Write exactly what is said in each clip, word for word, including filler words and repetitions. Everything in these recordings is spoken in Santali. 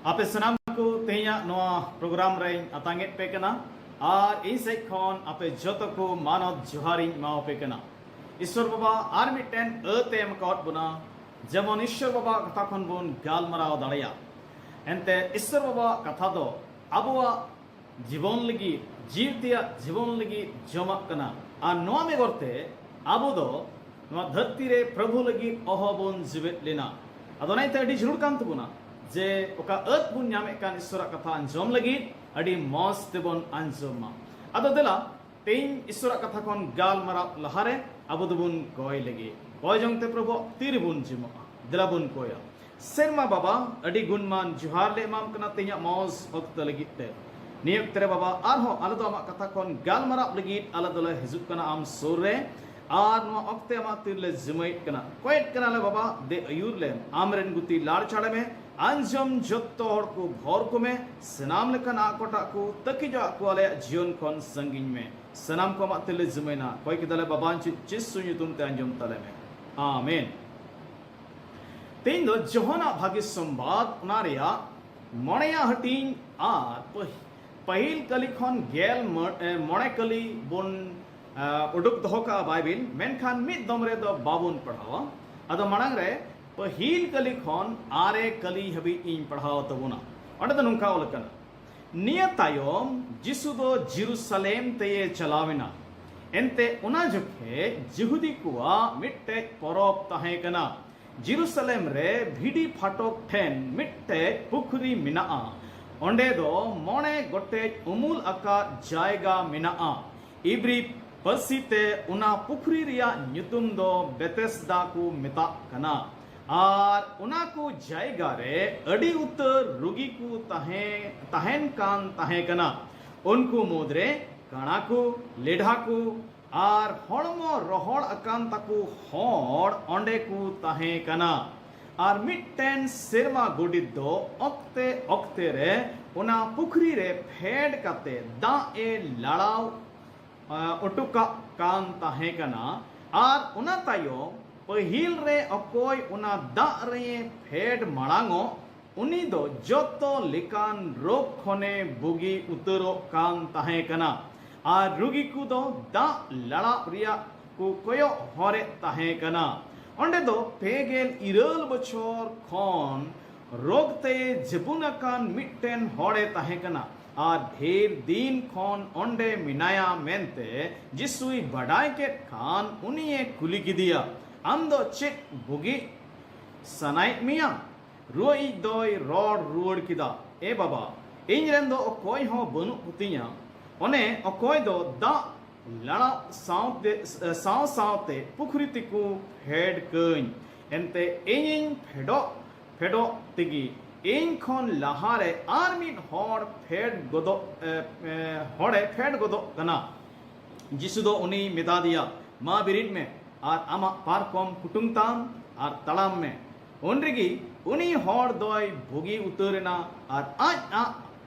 ᱟᱯᱮ ᱥᱟᱱᱟᱢ ᱠᱚ ᱛᱮᱦᱮᱧᱟᱜ ᱱᱚᱣᱟ ᱯᱨᱳᱜᱨᱟᱢ ᱨᱮᱧ ᱟᱛᱟᱝ ᱮᱫ ᱯᱮ ᱠᱟᱱᱟ ᱟᱨ ᱤᱧ ᱥᱮᱫ ᱠᱷᱚᱱ ᱟᱯᱮ ᱡᱚᱛᱚ ᱠᱚ ᱢᱟᱱᱚᱛ ᱡᱚᱦᱟᱨᱤᱧ ᱮᱢᱟᱣᱟᱯᱮ ᱠᱟᱱᱟ᱾ ᱤᱥᱣᱚᱨ ᱵᱟᱵᱟ, ᱟᱨ ᱢᱤᱫᱴᱮᱱ ᱟᱹᱛ ᱮ ᱮᱢ ᱟᱠᱟᱣᱟᱫ ᱵᱚᱱᱟ, ᱡᱮᱢᱚᱱ ᱤᱥᱣᱚᱨ ᱵᱟᱵᱟᱣᱟᱜ ᱠᱟᱛᱷᱟ ᱠᱷᱚᱱ ᱵᱚᱱ ᱜᱟᱞᱢᱟᱨᱟᱣ ᱫᱟᱲᱮᱭᱟᱜ᱾ ᱮᱱᱛᱮ ᱤᱥᱣᱚᱨ ᱵᱟᱵᱟᱣᱟᱜ ᱠᱟᱛᱷᱟ ᱫᱚ ᱟᱵᱚᱣᱟᱜ ᱡᱤᱵᱚᱱ ᱞᱟᱹᱜᱤᱫ, ᱡᱤᱣᱤ ᱛᱮᱭᱟᱜ ᱡᱤᱵᱚᱱ ᱞᱟᱹᱜᱤᱫ ᱡᱚᱢᱟᱜ ᱠᱟᱱᱟ᱾ ᱟᱨ ᱱᱚᱣᱟ ᱵᱮᱜᱚᱨ ᱛᱮ ᱟᱵᱚ ᱫᱚ ᱱᱚᱣᱟ ᱫᱷᱟᱹᱨᱛᱤ ᱨᱮ ᱯᱨᱚᱵᱷᱩ ᱞᱟᱹᱜᱤᱫ ᱚᱦᱚ ᱵᱚᱱ ᱡᱤᱣᱮᱫ ᱞᱮᱱᱟ᱾ ᱟᱫᱚ ᱚᱱᱟ ᱤᱭᱟᱹᱛᱮ ᱟᱹᱰᱤ ᱡᱟᱹᱨᱩᱲ ᱠᱟᱱ ᱛᱟᱵᱚᱱᱟ ᱡᱮ ᱚᱠᱟ ᱟᱹᱛ ᱵᱚᱱ ᱧᱟᱢᱮᱫ ᱠᱟᱱ ᱤᱥᱚᱨᱟᱜ ᱠᱟᱛᱷᱟ ᱟᱸᱡᱚᱢ ᱞᱟᱹᱜᱤᱫ ᱟᱹᱰᱤ ᱢᱚᱸᱡᱽ ᱛᱮᱵᱚᱱ ᱟᱸᱡᱚᱢ ᱢᱟ᱾ ᱟᱫᱚ ᱫᱮᱞᱟ, ᱛᱮᱦᱮᱧ ᱤᱥᱚᱨᱟᱜ ᱠᱟᱛᱷᱟ ᱠᱷᱚᱱ ᱜᱟᱞᱢᱟᱨᱟᱣ ᱞᱟᱦᱟᱨᱮ ᱟᱵᱚ ᱫᱚᱵᱚᱱ ᱠᱚᱭ ᱞᱟᱹᱜᱤᱫ᱾ ᱠᱚᱭ ᱡᱚᱝ ᱛᱮ ᱯᱨᱚᱵᱷᱩᱣᱟᱜ ᱛᱤ ᱨᱮᱵᱚᱱ ᱡᱤᱢᱚᱜᱼᱟ᱾ ᱫᱮᱞᱟ ᱵᱚᱱ ᱠᱚᱭᱟ᱾ ᱥᱮᱨᱢᱟ ᱵᱟᱵᱟ, ᱟᱹᱰᱤ ᱜᱩᱱᱢᱟᱱ ᱡᱚᱦᱟᱨ ᱞᱮ ᱮᱢᱟᱢ ᱠᱟᱱᱟ ᱛᱮᱦᱮᱧᱟᱜ ᱢᱚᱸᱡᱽ ᱚᱠᱛᱚ ᱞᱟᱹᱜᱤᱫ ᱛᱮ᱾ ᱱᱤᱭᱟᱹ ᱚᱠᱛᱮ ᱨᱮ ᱵᱟᱵᱟ, ᱟᱨᱦᱚᱸ ᱟᱞᱮ ᱫᱚ ᱟᱢᱟᱜ ᱠᱟᱛᱷᱟ ᱠᱷᱚᱱ ᱜᱟᱞᱢᱟᱨᱟᱣ ᱞᱟᱹᱜᱤᱫ ᱟᱞᱮ ᱫᱚᱞᱮ ᱦᱤᱡᱩᱜ ᱠᱟᱱᱟ ᱟᱢ ᱥᱩᱨ ᱨᱮ᱾ ᱟᱨ ᱱᱚᱣᱟ ᱚᱠᱛᱮ ᱟᱢᱟᱜ ᱛᱤ ᱨᱮᱞᱮ ᱡᱤᱢᱟᱹᱭᱮᱫ ᱠᱟᱱᱟ, ᱠᱚᱭᱮᱫ ᱠᱟᱱᱟᱞᱮ ᱵᱟᱵᱟ, ᱫᱮ ᱟᱹᱭᱩᱨ ᱞᱮᱢ, ᱟᱢᱨᱮᱱ ᱜᱩᱛᱤ ᱞᱟᱲ ᱪᱷᱟᱲ ᱢᱮ᱾ ᱟᱸᱡᱚᱢ ᱡᱚᱛᱚ ᱦᱚᱲ ᱠᱚ ᱵᱷᱚᱨ ᱠᱚᱢᱮ, ᱥᱟᱱᱟᱢ ᱞᱮᱠᱟᱱ ᱟᱠᱚᱴᱟᱜ ᱠᱚ ᱛᱟᱹᱠᱤᱡᱚᱜ ᱠᱚ ᱟᱞᱮᱭᱟᱜ ᱡᱤᱭᱚᱱ ᱠᱷᱚᱱ ᱥᱟᱺᱜᱤᱧ ᱢᱮ᱾ ᱥᱟᱱᱟᱢ ᱠᱚ ᱟᱢᱟᱜ ᱛᱤ ᱨᱮᱞᱮ ᱡᱤᱢᱟᱹᱭᱱᱟ, ᱠᱚᱭ ᱠᱮᱫᱟᱞᱮ ᱵᱟᱵᱟ, ᱡᱤᱥᱩ ᱧᱩᱛᱩᱢ ᱛᱮ ᱟᱸᱡᱚᱢ ᱛᱟᱞᱮ ᱢᱮ᱾ ᱟᱢᱮᱱ᱾ ᱛᱮᱦᱮᱧ ᱫᱚ ᱡᱚᱦᱚᱱᱟᱜ ᱵᱷᱟᱹᱜᱤ ᱥᱚᱢᱵᱟᱫ, ᱚᱱᱟ ᱨᱮᱭᱟᱜ ᱢᱚᱬᱮᱭᱟᱜ ᱦᱟᱹᱴᱤᱧ ᱟᱨ ᱯᱟᱹᱦ-, ᱯᱟᱹᱦᱤᱞ ᱠᱟᱹᱞᱤ ᱠᱷᱚᱱ ᱜᱮᱞ ᱢᱚ-, ᱮ, ᱢᱚᱬᱮ ᱠᱟᱹᱞᱤ ᱵᱚᱱ, ᱮ, ᱩᱰᱩᱠ ᱫᱚᱦᱚ ᱠᱟᱜᱼᱟ ᱵᱟᱭᱵᱤᱞ, ᱢᱮᱱᱠᱷᱟᱱ ᱢᱤᱫ ᱫᱚᱢ ᱨᱮᱫᱚ ᱵᱟᱵᱚᱱ ᱯᱟᱲᱦᱟᱣᱟ᱾ ᱟᱫᱚ ᱢᱟᱲᱟᱝ ᱨᱮ ᱯᱟᱹᱦᱤᱞ ᱠᱟᱹᱞᱤ ᱠᱷᱚᱱ ᱟᱨᱮ ᱠᱟᱹᱞᱤ ᱦᱟᱹᱵᱤᱡ ᱤᱧ ᱯᱟᱲᱦᱟᱣ ᱛᱟᱵᱚᱱᱟ᱾ ᱚᱸᱰᱮ ᱫᱚ ᱱᱚᱝᱠᱟ ᱚᱞ ᱟᱠᱟᱱᱟ, ᱱᱤᱭᱟᱹ ᱛᱟᱭᱚᱢ ᱡᱤᱥᱩ ᱫᱚ ᱡᱮᱨᱩᱥᱟᱞᱮᱢ ᱛᱮᱭᱮ ᱪᱟᱞᱟᱣ ᱮᱱᱟ᱾ ᱮᱱᱛᱮ ᱚᱱᱟ ᱡᱚᱠᱷᱮᱡ ᱡᱤᱦᱩᱫᱤ ᱠᱚᱣᱟᱜ ᱢᱤᱫᱴᱮᱡ ᱯᱚᱨᱚᱵᱽ ᱛᱟᱦᱮᱸ ᱠᱟᱱᱟ᱾ ᱡᱮᱨᱩᱥᱟᱞᱮᱢ ᱨᱮ ᱵᱷᱤᱰᱤ ᱯᱷᱟᱴᱚᱠ ᱴᱷᱮᱱ ᱢᱤᱫᱴᱮᱡ ᱯᱩᱠᱷᱨᱤ ᱢᱮᱱᱟᱜᱼᱟ᱾ ᱚᱸᱰᱮ ᱫᱚ ᱢᱚᱬᱮ ᱜᱚᱴᱮᱡ ᱩᱢᱩᱞ ᱟᱠᱟᱫ ᱡᱟᱭᱜᱟ ᱢᱮᱱᱟᱜᱼᱟ᱾ ᱤᱵᱨᱤ ᱯᱟᱹᱨᱥᱤ ᱛᱮ ᱚᱱᱟ ᱯᱩᱠᱷᱨᱤ ᱨᱮᱭᱟᱜ ᱧᱩᱛᱩᱢ ᱫᱚ ᱵᱮᱛᱮᱥᱫᱟ ᱠᱚ ᱢᱮᱛᱟᱜ ᱠᱟᱱᱟ᱾ ᱟᱨ ᱚᱱᱟ ᱠᱚ ᱡᱟᱭᱜᱟ ᱨᱮ ᱟᱹᱰᱤ ᱩᱛᱟᱹᱨ ᱨᱩᱜᱤ ᱠᱚ ᱛᱟᱦᱮᱸ, ᱛᱟᱦᱮᱱ ᱠᱟᱱ ᱛᱟᱦᱮᱸ ᱠᱟᱱᱟ᱾ ᱩᱱᱠᱩ ᱢᱩᱫᱽᱨᱮ ᱠᱟᱬᱟ ᱠᱚ, ᱞᱮᱰᱷᱟ ᱠᱚ ᱟᱨ ᱦᱚᱲᱢᱚ ᱨᱚᱦᱚᱲ ᱟᱠᱟᱱ ᱛᱟᱠᱚ ᱦᱚᱲ ᱚᱸᱰᱮ ᱠᱚ ᱛᱟᱦᱮᱸ ᱠᱟᱱᱟ᱾ ᱟᱨ ᱢᱤᱫᱴᱮᱱ ᱥᱮᱨᱢᱟ ᱜᱚᱰᱮᱛ ᱫᱚ ᱚᱠᱛᱮ ᱚᱠᱛᱮ ᱨᱮ ᱚᱱᱟ ᱯᱩᱠᱷᱨᱤ ᱨᱮ ᱯᱷᱮᱰ ᱠᱟᱛᱮ ᱫᱟᱜ ᱮ ᱞᱟᱲᱟᱣ, ᱟ, ᱚᱴᱚ ᱠᱟᱜ ᱠᱟᱱ ᱛᱟᱦᱮᱸ ᱠᱟᱱᱟ᱾ ᱟᱨ ᱚᱱᱟ ᱛᱟᱭᱚᱢ ᱯᱟᱹᱦᱤᱞ ᱨᱮ ᱚᱠᱚᱭ ᱚᱱᱟ ᱫᱟᱜ ᱨᱮ ᱯᱷᱮᱰ ᱢᱟᱲᱟᱝᱚᱜ, ᱩᱱᱤ ᱫᱚ ᱡᱚᱛᱚ ᱞᱮᱠᱟᱱ ᱨᱳᱜᱽ ᱠᱷᱚᱱᱮ ᱵᱩᱜᱤ ᱩᱛᱟᱹᱨᱚᱜ ᱠᱟᱱ ᱛᱟᱦᱮᱸ ᱠᱟᱱᱟ᱾ ᱟᱨ ᱨᱩᱜᱤ ᱠᱚᱫᱚ ᱫᱟᱜ ᱞᱟᱲᱟᱜ ᱨᱮᱭᱟᱜ ᱠᱚ ᱠᱚᱭᱚᱜ ᱦᱚᱨᱮᱫ ᱛᱟᱦᱮᱸ ᱠᱟᱱᱟ᱾ ᱚᱸᱰᱮ ᱫᱚ ᱯᱮ ᱜᱮᱞ ᱤᱨᱟᱹᱞ ᱵᱚᱪᱷᱚᱨ ᱠᱷᱚᱱ ᱨᱳᱜᱽ ᱛᱮ ᱡᱟᱹᱵᱩᱱ ᱟᱠᱟᱱ ᱢᱤᱫᱴᱮᱱ ᱦᱚᱲᱮ ᱛᱟᱦᱮᱸ ᱠᱟᱱᱟ᱾ ᱟᱨ ᱰᱷᱮᱨ ᱫᱤᱱ ᱠᱷᱚᱱ ᱚᱸᱰᱮ ᱢᱮᱱᱟᱭᱟ ᱢᱮᱱᱛᱮ ᱡᱤᱥᱩᱭ ᱵᱟᱰᱟᱭ ᱠᱮᱫ ᱠᱷᱟᱱ, ᱩᱱᱤᱭᱮ ᱠᱩᱞᱤ ᱠᱮᱫᱮᱭᱟ, "ᱟᱢ ᱫᱚ ᱪᱮᱫ ᱵᱩᱜᱤ ᱥᱟᱱᱟᱭᱮᱫ ᱢᱮᱭᱟ?" ᱨᱩᱣᱟᱹᱭᱤᱡ ᱫᱚᱭ ᱨᱚᱲ ᱨᱩᱣᱟᱹᱲ ᱠᱮᱫᱟ, "ᱮ ᱵᱟᱵᱟ, ᱤᱧ ᱨᱮᱱ ᱫᱚ ᱚᱠᱚᱭ ᱦᱚᱸ ᱵᱟᱹᱱᱩᱜ ᱠᱚᱛᱤᱧᱟ᱾ ᱚᱱᱮ ᱚᱠᱚᱭ ᱫᱚ ᱫᱟᱜ ᱞᱟᱲᱟᱣ ᱥᱟᱶᱛᱮ, ᱥᱟᱶ ᱥᱟᱶᱛᱮ ᱯᱩᱠᱷᱨᱤ ᱛᱮᱠᱚ ᱯᱷᱮᱰ ᱠᱟᱹᱧ᱾ ᱮᱱᱛᱮ ᱤᱧᱤᱧ ᱯᱷᱮᱰᱚᱜ ᱯᱷᱮᱰᱚᱜ ᱛᱮᱜᱮ ᱤᱧ ᱠᱷᱚᱱ ᱞᱟᱦᱟᱨᱮ ᱟᱨ ᱢᱤᱫ ᱦᱚᱲ ᱯᱷᱮᱰ ᱜᱚᱫᱚᱜ, ᱮ, ᱮ, ᱦᱚᱲᱮ ᱯᱷᱮᱰ ᱜᱚᱫᱚᱜ ᱠᱟᱱᱟ᱾" ᱡᱤᱥᱩ ᱫᱚ ᱩᱱᱤᱭ ᱢᱮᱛᱟ ᱫᱮᱭᱟ, "ᱢᱟ ᱵᱮᱨᱮᱫ ᱢᱮ ᱟᱨ ᱟᱢᱟᱜ ᱯᱟᱨᱠᱚᱢ ᱠᱩᱴᱩᱝ ᱛᱟᱢ ᱟᱨ ᱛᱟᱲᱟᱢ ᱢᱮ᱾" ᱩᱱ ᱨᱮᱜᱮ ᱩᱱᱤ ᱦᱚᱲ ᱫᱚᱭ ᱵᱩᱜᱤ ᱩᱛᱟᱹᱨ ᱮᱱᱟ ᱟᱨ ᱟᱡ ᱟᱜ,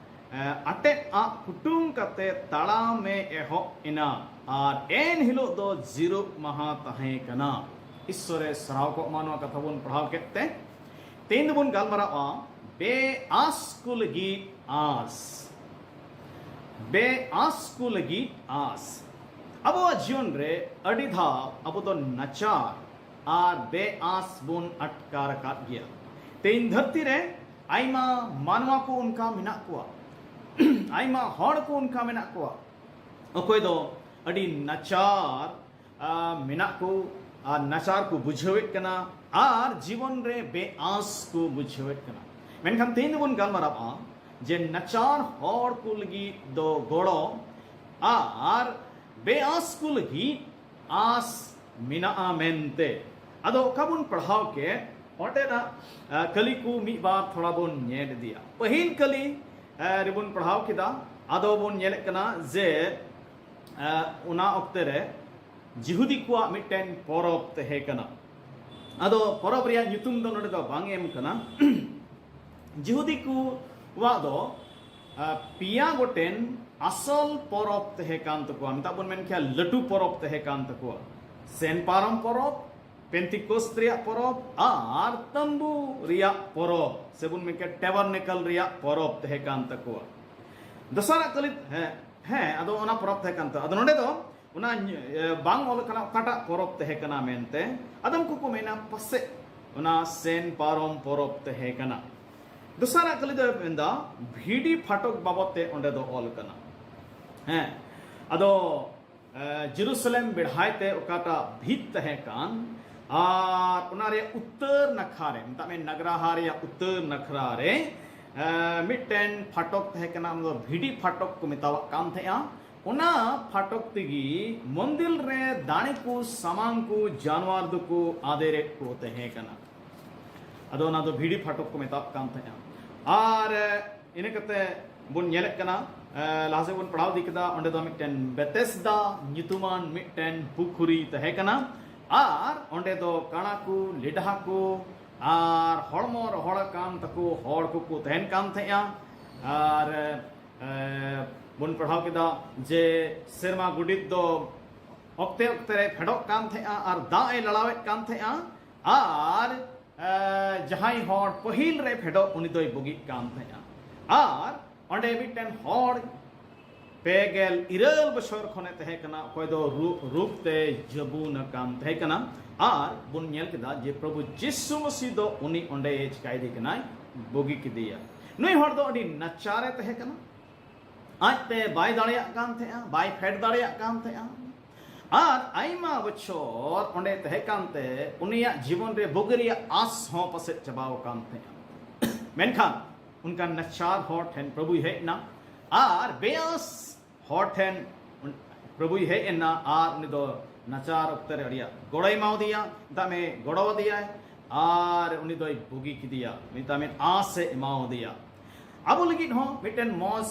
ᱮ, ᱟᱴᱮᱫ ᱟᱜ ᱠᱩᱴᱩᱝ ᱠᱟᱛᱮ ᱛᱟᱲᱟᱢ ᱮ ᱮᱦᱚᱵ ᱮᱱᱟ᱾ ᱟᱨ ᱮᱱ ᱦᱤᱞᱳᱜ ᱫᱚ ᱡᱤᱨᱟᱹᱜ ᱢᱟᱦᱟ ᱛᱟᱦᱮᱸ ᱠᱟᱱᱟ᱾ ᱤᱥᱥᱚᱨᱮ ᱥᱟᱨᱦᱟᱣ ᱠᱚᱜ ᱢᱟ ᱱᱚᱣᱟ ᱠᱟᱛᱷᱟ ᱵᱚᱱ ᱯᱟᱲᱦᱟᱣ ᱠᱮᱫ ᱛᱮ᱾ ᱛᱮᱦᱮᱧ ᱫᱚᱵᱚᱱ ᱜᱟᱞᱢᱟᱨᱟᱣᱟ ᱵᱮᱼᱟᱸᱥ ᱠᱚ ᱞᱟᱹᱜᱤᱫ ᱟᱸᱥ᱾ ᱵᱮᱼᱟᱸᱥ ᱠᱚ ᱞᱟᱹᱜᱤᱫ ᱟᱸᱥ᱾ ᱟᱵᱚᱣᱟᱜ ᱡᱤᱭᱚᱱ ᱨᱮ ᱟᱹᱰᱤ ᱫᱷᱟᱣ ᱟᱵᱚ ᱫᱚ ᱱᱟᱪᱟᱨ ᱟᱨ ᱵᱮᱼᱟᱸᱥ ᱵᱚᱱ ᱟᱴᱠᱟᱨ ᱟᱠᱟᱫ ᱜᱮᱭᱟ᱾ ᱛᱮᱦᱮᱧ ᱫᱷᱟᱹᱨᱛᱤ ᱨᱮ ᱟᱭᱢᱟ ᱢᱟᱱᱣᱟ ᱠᱚ ᱚᱱᱠᱟ ᱢᱮᱱᱟᱜ ᱠᱚᱣᱟ᱾ ᱟᱭᱢᱟ ᱦᱚᱲ ᱠᱚ ᱚᱱᱠᱟ ᱢᱮᱱᱟᱜ ᱠᱚᱣᱟ, ᱚᱠᱚᱭ ᱫᱚ ᱟᱹᱰᱤ ᱱᱟᱪᱟᱨ ᱟ, ᱢᱮᱱᱟᱜ ᱠᱚ ᱟᱨ ᱱᱟᱪᱟᱨ ᱠᱚ ᱵᱩᱡᱷᱟᱹᱣᱮᱫ ᱠᱟᱱᱟ ᱟᱨ ᱡᱤᱵᱚᱱ ᱨᱮ ᱵᱮᱼᱟᱸᱥ ᱠᱚ ᱵᱩᱡᱷᱟᱹᱣᱮᱫ ᱠᱟᱱᱟ᱾ ᱢᱮᱱᱠᱷᱟᱱ ᱛᱮᱦᱮᱧ ᱫᱚᱵᱚᱱ ᱜᱟᱞᱢᱟᱨᱟᱣᱟ ᱡᱮ ᱱᱟᱪᱟᱨ ᱦᱚᱲ ᱠᱚ ᱞᱟᱹᱜᱤᱫ ᱫᱚ ᱜᱚᱲᱚ ᱟᱨ ᱵᱮᱼᱟᱸᱥ ᱠᱚ ᱞᱟᱹᱜᱤᱫ ᱟᱸᱥ ᱢᱮᱱᱟᱜᱼᱟ ᱢᱮᱱᱛᱮ᱾ ᱟᱫᱚ ᱚᱠᱟ ᱵᱚᱱ ᱯᱟᱲᱦᱟᱣ ᱠᱮᱫ, ᱚᱸᱰᱮᱱᱟᱜ, ᱟ, ᱠᱟᱹᱞᱤ ᱠᱚ ᱢᱤᱫ ᱵᱟᱨ ᱛᱷᱚᱲᱟ ᱵᱚᱱ ᱧᱮᱞ ᱤᱫᱤᱭᱟ᱾ ᱯᱟᱹᱦᱤᱞ ᱠᱟᱹᱞᱤ, ᱟ, ᱨᱮᱵᱚᱱ ᱯᱟᱲᱦᱟᱣ ᱠᱮᱫᱟ᱾ ᱟᱫᱚ ᱵᱚᱱ ᱧᱮᱞᱮᱫ ᱠᱟᱱᱟ ᱡᱮ ᱮ, ᱚᱱᱟ ᱚᱠᱛᱮ ᱨᱮ ᱡᱤᱦᱩᱫᱤ ᱠᱚᱣᱟᱜ ᱢᱤᱫᱴᱮᱱ ᱯᱚᱨᱚᱵᱽ ᱛᱟᱦᱮᱸ ᱠᱟᱱᱟ᱾ ᱟᱫᱚ ᱯᱚᱨᱚᱵᱽ ᱨᱮᱭᱟᱜ ᱧᱩᱛᱩᱢ ᱫᱚ ᱱᱚᱰᱮ ᱫᱚ ᱵᱟᱝ ᱮᱢ ᱠᱟᱱᱟ᱾ ᱡᱤᱦᱩᱫᱤ ᱠᱚᱣᱟᱜ ᱫᱚ, ᱮ, ᱯᱮᱭᱟ ᱜᱚᱴᱮᱱ ᱟᱥᱚᱞ ᱯᱚᱨᱚᱵᱽ ᱛᱟᱦᱮᱸ ᱠᱟᱱ ᱛᱟᱠᱚᱣᱟ, ᱢᱮᱛᱟᱜ ᱵᱚᱱ ᱢᱮᱱ ᱠᱮᱭᱟ ᱞᱟᱹᱴᱩ ᱯᱚᱨᱚᱵᱽ ᱛᱟᱦᱮᱸ ᱠᱟᱱ ᱛᱟᱠᱚᱣᱟ᱾ ᱥᱮᱱ ᱯᱟᱨᱚᱢ ᱯᱚᱨᱚᱵᱽ, ᱯᱮᱱᱛᱤᱠᱳᱥᱛ ᱨᱮᱭᱟᱜ ᱯᱚᱨᱚᱵᱽ ᱟᱨ ᱛᱟᱢᱵᱩ ᱨᱮᱭᱟᱜ ᱯᱚᱨᱚᱵᱽ, ᱥᱮᱵᱚᱱ ᱢᱮᱱ ᱠᱮᱭᱟ ᱴᱮᱵᱟᱨᱱᱮᱠᱟᱞ ᱨᱮᱭᱟᱜ ᱯᱚᱨᱚᱵᱽ ᱛᱟᱦᱮᱸ ᱠᱟᱱ ᱛᱟᱠᱚᱣᱟ᱾ ᱫᱚᱥᱟᱨᱟᱜ ᱠᱟᱹᱞᱤ, ᱦᱮᱸ, ᱦᱮᱸ, ᱟᱫᱚ ᱚᱱᱟ ᱯᱚᱨᱚᱵᱽ ᱛᱟᱦᱮᱸ ᱠᱟᱱ ᱛᱟᱠᱚᱣᱟ᱾ ᱟᱫᱚ ᱱᱚᱰᱮ ᱫᱚ ᱚᱱᱟ, ᱮ, ᱵᱟᱝ ᱚᱞ ᱠᱟᱱᱟ ᱚᱠᱟᱴᱟᱜ ᱯᱚᱨᱚᱵᱽ ᱛᱟᱦᱮᱸ ᱠᱟᱱᱟ ᱢᱮᱱᱛᱮ᱾ ᱟᱫᱚᱢ ᱠᱚᱠᱚ ᱢᱮᱱᱟ ᱯᱟᱥᱮᱡ ᱚᱱᱟ ᱥᱮᱱ ᱯᱟᱨᱚᱢ ᱯᱚᱨᱚᱵᱽ ᱛᱟᱦᱮᱸ ᱠᱟᱱᱟ᱾ ᱫᱚᱥᱟᱨᱟᱜ ᱠᱟᱹᱞᱤ ᱫᱚᱭ ᱢᱮᱱᱫᱟ ᱵᱷᱤᱰᱤ ᱯᱷᱟᱴᱚᱠ ᱵᱟᱵᱚᱫ ᱛᱮ ᱚᱸᱰᱮ ᱫᱚ ᱚᱞ ᱠᱟᱱᱟ᱾ ᱦᱮᱸ, ᱟᱫᱚ, ᱮ, ᱡᱮᱨᱩᱥᱟᱞᱮᱢ ᱵᱮᱲᱦᱟᱭ ᱛᱮ ᱚᱠᱟᱴᱟᱜ ᱵᱷᱤᱛ ᱛᱟᱦᱮᱸ ᱠᱟᱱ ᱟᱨ ᱚᱱᱟ ᱨᱮᱭᱟᱜ ᱩᱛᱛᱚᱨ ᱱᱟᱠᱷᱟ ᱨᱮ, ᱢᱮᱛᱟᱜ ᱢᱮ ᱱᱟᱜᱽᱨᱟᱦᱟ ᱨᱮᱭᱟᱜ ᱩᱛᱛᱚᱨ ᱱᱟᱠᱷᱨᱟ ᱨᱮ, ᱮ, ᱢᱤᱫᱴᱮᱱ ᱯᱷᱟᱴᱚᱠ ᱛᱟᱦᱮᱸ ᱠᱟᱱᱟ, ᱚᱱᱟ ᱫᱚ ᱵᱷᱤᱰᱤ ᱯᱷᱟᱴᱚᱠ ᱠᱚ ᱢᱮᱛᱟᱣᱟᱜ ᱠᱟᱱ ᱛᱟᱦᱮᱸᱜᱼᱟ᱾ ᱚᱱᱟ ᱯᱷᱟᱴᱚᱠ ᱛᱮᱜᱮ ᱢᱚᱱᱫᱤᱨ ᱨᱮ ᱫᱟᱲᱮ ᱠᱚ, ᱥᱟᱢᱟᱝ ᱠᱚ, ᱡᱟᱱᱣᱟᱨ ᱫᱚᱠᱚ ᱟᱫᱮᱨᱮᱫ ᱠᱚ ᱛᱟᱦᱮᱸ ᱠᱟᱱᱟ᱾ ᱟᱫᱚ ᱚᱱᱟ ᱫᱚ ᱵᱷᱤᱰᱤ ᱯᱷᱟᱴᱚᱠ ᱠᱚ ᱢᱮᱛᱟᱜ ᱠᱟᱱ ᱛᱟᱦᱮᱸᱜᱼᱟ᱾ ᱟᱨ, ᱮ, ᱤᱱᱟᱹ ᱠᱟᱛᱮ ᱵᱚᱱ ᱧᱮᱞᱮᱫ ᱠᱟᱱᱟ, ᱮ, ᱞᱟᱦᱟ ᱥᱮᱫ ᱵᱚᱱ ᱯᱟᱲᱦᱟᱣ ᱤᱫᱤ ᱠᱮᱫᱟ, ᱚᱸᱰᱮ ᱫᱚ ᱢᱤᱫᱴᱮᱱ ᱵᱮᱛᱮᱥᱫᱟ ᱧᱩᱛᱩᱢᱟᱱ ᱢᱤᱫᱴᱮᱱ ᱯᱩᱠᱷᱩᱨᱤ ᱛᱟᱦᱮᱸ ᱠᱟᱱᱟ᱾ ᱟᱨ ᱚᱸᱰᱮ ᱫᱚ ᱠᱟᱬᱟ ᱠᱚ, ᱞᱮᱰᱦᱟ ᱠᱚ ᱟᱨ ᱦᱚᱲᱢᱚ ᱨᱚᱦᱚᱲ ᱟᱠᱟᱱ ᱛᱟᱠᱚ ᱦᱚᱲ ᱠᱚᱠᱚ ᱛᱟᱦᱮᱱ ᱠᱟᱱ ᱛᱟᱦᱮᱸᱜᱼᱟ᱾ ᱟᱨ, ᱮ, ᱵᱚᱱ ᱯᱟᱲᱦᱟᱣ ᱠᱮᱫᱟ ᱡᱮ ᱥᱮᱨᱢᱟ ᱜᱚᱰᱮᱛ ᱫᱚ ᱚᱠᱛᱮ ᱚᱠᱛᱮ ᱨᱮ ᱯᱷᱮᱰᱚᱜ ᱠᱟᱱ ᱛᱟᱦᱮᱸᱜᱼᱟ ᱟᱨ ᱫᱟᱜ ᱮ ᱞᱟᱲᱟᱣᱮᱫ ᱠᱟᱱ ᱛᱟᱦᱮᱸᱜᱼᱟ᱾ ᱟᱨ, ᱮ, ᱡᱟᱦᱟᱸᱭ ᱦᱚᱲ ᱯᱟᱹᱦᱤᱞ ᱨᱮ ᱯᱷᱮᱰᱚᱜ, ᱩᱱᱤ ᱫᱚᱭ ᱵᱩᱜᱤᱜ ᱠᱟᱱ ᱛᱟᱦᱮᱸᱜᱼᱟ᱾ ᱟᱨ ᱚᱸᱰᱮ ᱢᱤᱫᱴᱮᱱ ᱦᱚᱲ ᱯᱮ ᱜᱮᱞ ᱤᱨᱟᱹᱞ ᱵᱚᱪᱷᱚᱨ ᱠᱷᱚᱱᱮ ᱛᱟᱦᱮᱸ ᱠᱟᱱᱟ, ᱚᱠᱚᱭ ᱫᱚ ᱨᱩ-, ᱨᱳᱜᱽ ᱛᱮ ᱡᱟᱹᱵᱩᱱ ᱟᱠᱟᱱ ᱛᱟᱦᱮᱸ ᱠᱟᱱᱟ᱾ ᱟᱨ ᱵᱚᱱ ᱧᱮᱞ ᱠᱮᱫᱟ ᱡᱮ ᱯᱨᱚᱵᱷᱩ ᱡᱤᱥᱩ ᱢᱟᱹᱥᱤ ᱫᱚ ᱩᱱᱤ ᱚᱸᱰᱮ ᱪᱤᱠᱟᱭᱮᱫᱮ ᱠᱟᱱᱟᱭ, ᱵᱩᱜᱤ ᱠᱮᱫᱮᱭᱟ᱾ ᱱᱩᱭ ᱦᱚᱲ ᱫᱚ ᱟᱹᱰᱤ ᱱᱟᱪᱟᱨᱮ ᱛᱟᱦᱮᱸ ᱠᱟᱱᱟ, ᱟᱡᱛᱮ ᱵᱟᱭ ᱫᱟᱲᱮᱭᱟᱜ ᱠᱟᱱ ᱛᱟᱦᱮᱸᱜᱼᱟ, ᱵᱟᱭ ᱯᱷᱮᱰ ᱫᱟᱲᱮᱭᱟᱜ ᱠᱟᱱ ᱛᱟᱦᱮᱸᱜᱼᱟ᱾ ᱟᱨ ᱟᱭᱢᱟ ᱵᱚᱪᱷᱚᱨ ᱚᱸᱰᱮ ᱛᱟᱦᱮᱸ ᱠᱟᱱᱛᱮ ᱩᱱᱤᱭᱟᱜ ᱡᱤᱵᱚᱱ ᱨᱮ ᱵᱩᱜᱤ ᱨᱮᱭᱟᱜ ᱟᱥ ᱦᱚᱸ ᱯᱟᱥᱮᱡ ᱪᱟᱵᱟᱣ ᱟᱠᱟᱱ ᱛᱟᱦᱮᱸᱜᱼᱟ᱾ ᱢᱮᱱᱠᱷᱟᱱ ᱚᱱᱠᱟᱱ ᱱᱟᱪᱟᱨ ᱦᱚᱲ ᱴᱷᱮᱱ ᱯᱨᱚᱵᱷᱩᱭ ᱦᱮᱡ ᱮᱱᱟ ᱟᱨ ᱵᱮᱭᱟᱥ ᱦᱚᱲ ᱴᱷᱮᱱ ᱯᱨᱚᱵᱷᱩᱭ ᱦᱮᱡ ᱮᱱᱟ ᱟᱨ ᱩᱱᱤ ᱫᱚ ᱱᱟᱪᱟᱨ ᱚᱠᱛᱮ ᱨᱮ ᱟᱹᱰᱤᱭᱟᱜ ᱜᱚᱲᱚᱭ ᱮᱢᱟᱣᱟᱫᱮᱭᱟ, ᱢᱮᱛᱟᱜ ᱢᱮ ᱜᱚᱲᱚᱣᱟᱫᱮᱭᱟᱭ ᱟᱨ ᱩᱱᱤ ᱫᱚᱭ ᱵᱩᱜᱤ ᱠᱮᱫᱮᱭᱟ, ᱢᱮᱛᱟᱜ ᱢᱮ ᱟᱸᱥ ᱮ ᱮᱢᱟᱣᱟᱫᱮᱭᱟ᱾ ᱟᱵᱚ ᱞᱟᱹᱜᱤᱫ ᱦᱚᱸ ᱢᱤᱫᱴᱮᱱ ᱢᱚᱡᱽ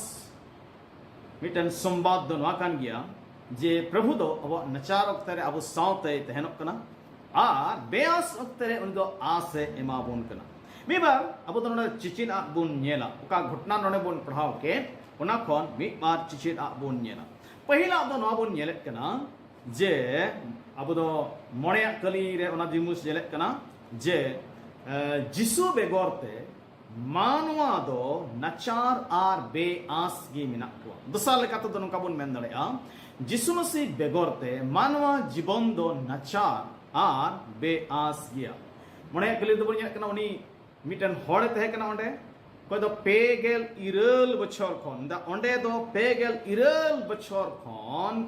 ᱢᱤᱫᱴᱮᱱ ᱥᱚᱢᱵᱟᱫ ᱫᱚ ᱱᱚᱣᱟ ᱠᱟᱱ ᱜᱮᱭᱟ ᱡᱮ ᱯᱨᱚᱵᱷᱩ ᱫᱚ ᱟᱵᱚᱣᱟᱜ ᱱᱟᱪᱟᱨ ᱚᱠᱛᱮ ᱨᱮ ᱟᱵᱚ ᱥᱟᱶᱛᱮᱭ ᱛᱟᱦᱮᱱᱚᱜ ᱠᱟᱱᱟ ᱟᱨ ᱵᱮᱭᱟᱥ ᱚᱠᱛᱮ ᱨᱮ ᱩᱱᱤ ᱫᱚ ᱟᱸᱥ ᱮ ᱮᱢᱟ ᱵᱚᱱ ᱠᱟᱱᱟ᱾ ᱢᱤᱫ ᱵᱟᱨ ᱟᱵᱚ ᱫᱚ ᱱᱚᱰᱮ ᱪᱮᱪᱮᱫ ᱟᱜ ᱵᱚᱱ ᱧᱮᱞᱟ, ᱚᱠᱟ ᱜᱷᱚᱴᱚᱱᱟ ᱱᱚᱰᱮ ᱵᱚᱱ ᱯᱟᱲᱦᱟᱣ ᱠᱮᱫ, ᱚᱱᱟ ᱠᱷᱚᱱ ᱢᱤᱫ ᱵᱟᱨ ᱪᱮᱪᱮᱫ ᱟᱜ ᱵᱚᱱ ᱧᱮᱞᱟ᱾ ᱯᱟᱹᱦᱤᱞᱟᱜ ᱫᱚ ᱱᱚᱣᱟ ᱵᱚᱱ ᱧᱮᱞᱮᱫ ᱠᱟᱱᱟ, ᱡᱮ ᱟᱵᱚ ᱫᱚ ᱢᱚᱬᱮᱭᱟᱜ ᱠᱟᱹᱞᱤ ᱨᱮ ᱚᱱᱟ ᱡᱤᱱᱤᱥ ᱧᱮᱞᱮᱫ ᱠᱟᱱᱟ ᱡᱮ ᱮ, ᱡᱤᱥᱩ ᱵᱮᱜᱚᱨ ᱛᱮ ᱢᱟᱱᱣᱟ ᱫᱚ ᱱᱟᱪᱟᱨ ᱟᱨ ᱵᱮᱼᱟᱸᱥ ᱜᱮ ᱢᱮᱱᱟᱜ ᱠᱚᱣᱟ᱾ ᱫᱚᱥᱟᱨ ᱞᱮᱠᱟ ᱛᱮᱫᱚ ᱱᱚᱝᱠᱟ ᱵᱚᱱ ᱢᱮᱱ ᱫᱟᱲᱮᱭᱟᱜᱼᱟ, ᱡᱤᱥᱩ ᱢᱟᱹᱥᱤ ᱵᱮᱜᱚᱨ ᱛᱮ ᱢᱟᱱᱣᱟ ᱡᱤᱵᱚᱱ ᱫᱚ ᱱᱟᱪᱟᱨ ᱟᱨ ᱵᱮᱼᱟᱸᱥ ᱜᱮᱭᱟ᱾ ᱢᱚᱬᱮᱭᱟᱜ ᱠᱟᱹᱞᱤ ᱨᱮᱫᱚ ᱵᱚᱱ ᱧᱮᱞᱮᱫ ᱠᱟᱱᱟ, ᱩᱱᱤ ᱢᱤᱫᱴᱮᱱ ᱦᱚᱲᱮ ᱛᱟᱦᱮᱸ ᱠᱟᱱᱟ ᱚᱸᱰᱮ, ᱚᱠᱚᱭ ᱫᱚ ᱯᱮ ᱜᱮᱞ ᱤᱨᱟᱹᱞ ᱵᱚᱪᱷᱚᱨ ᱠᱷᱚᱱ, ᱫᱟ-, ᱚᱸᱰᱮ ᱫᱚ ᱯᱮ ᱜᱮᱞ ᱤᱨᱟᱹᱞ ᱵᱚᱪᱷᱚᱨ ᱠᱷᱚᱱ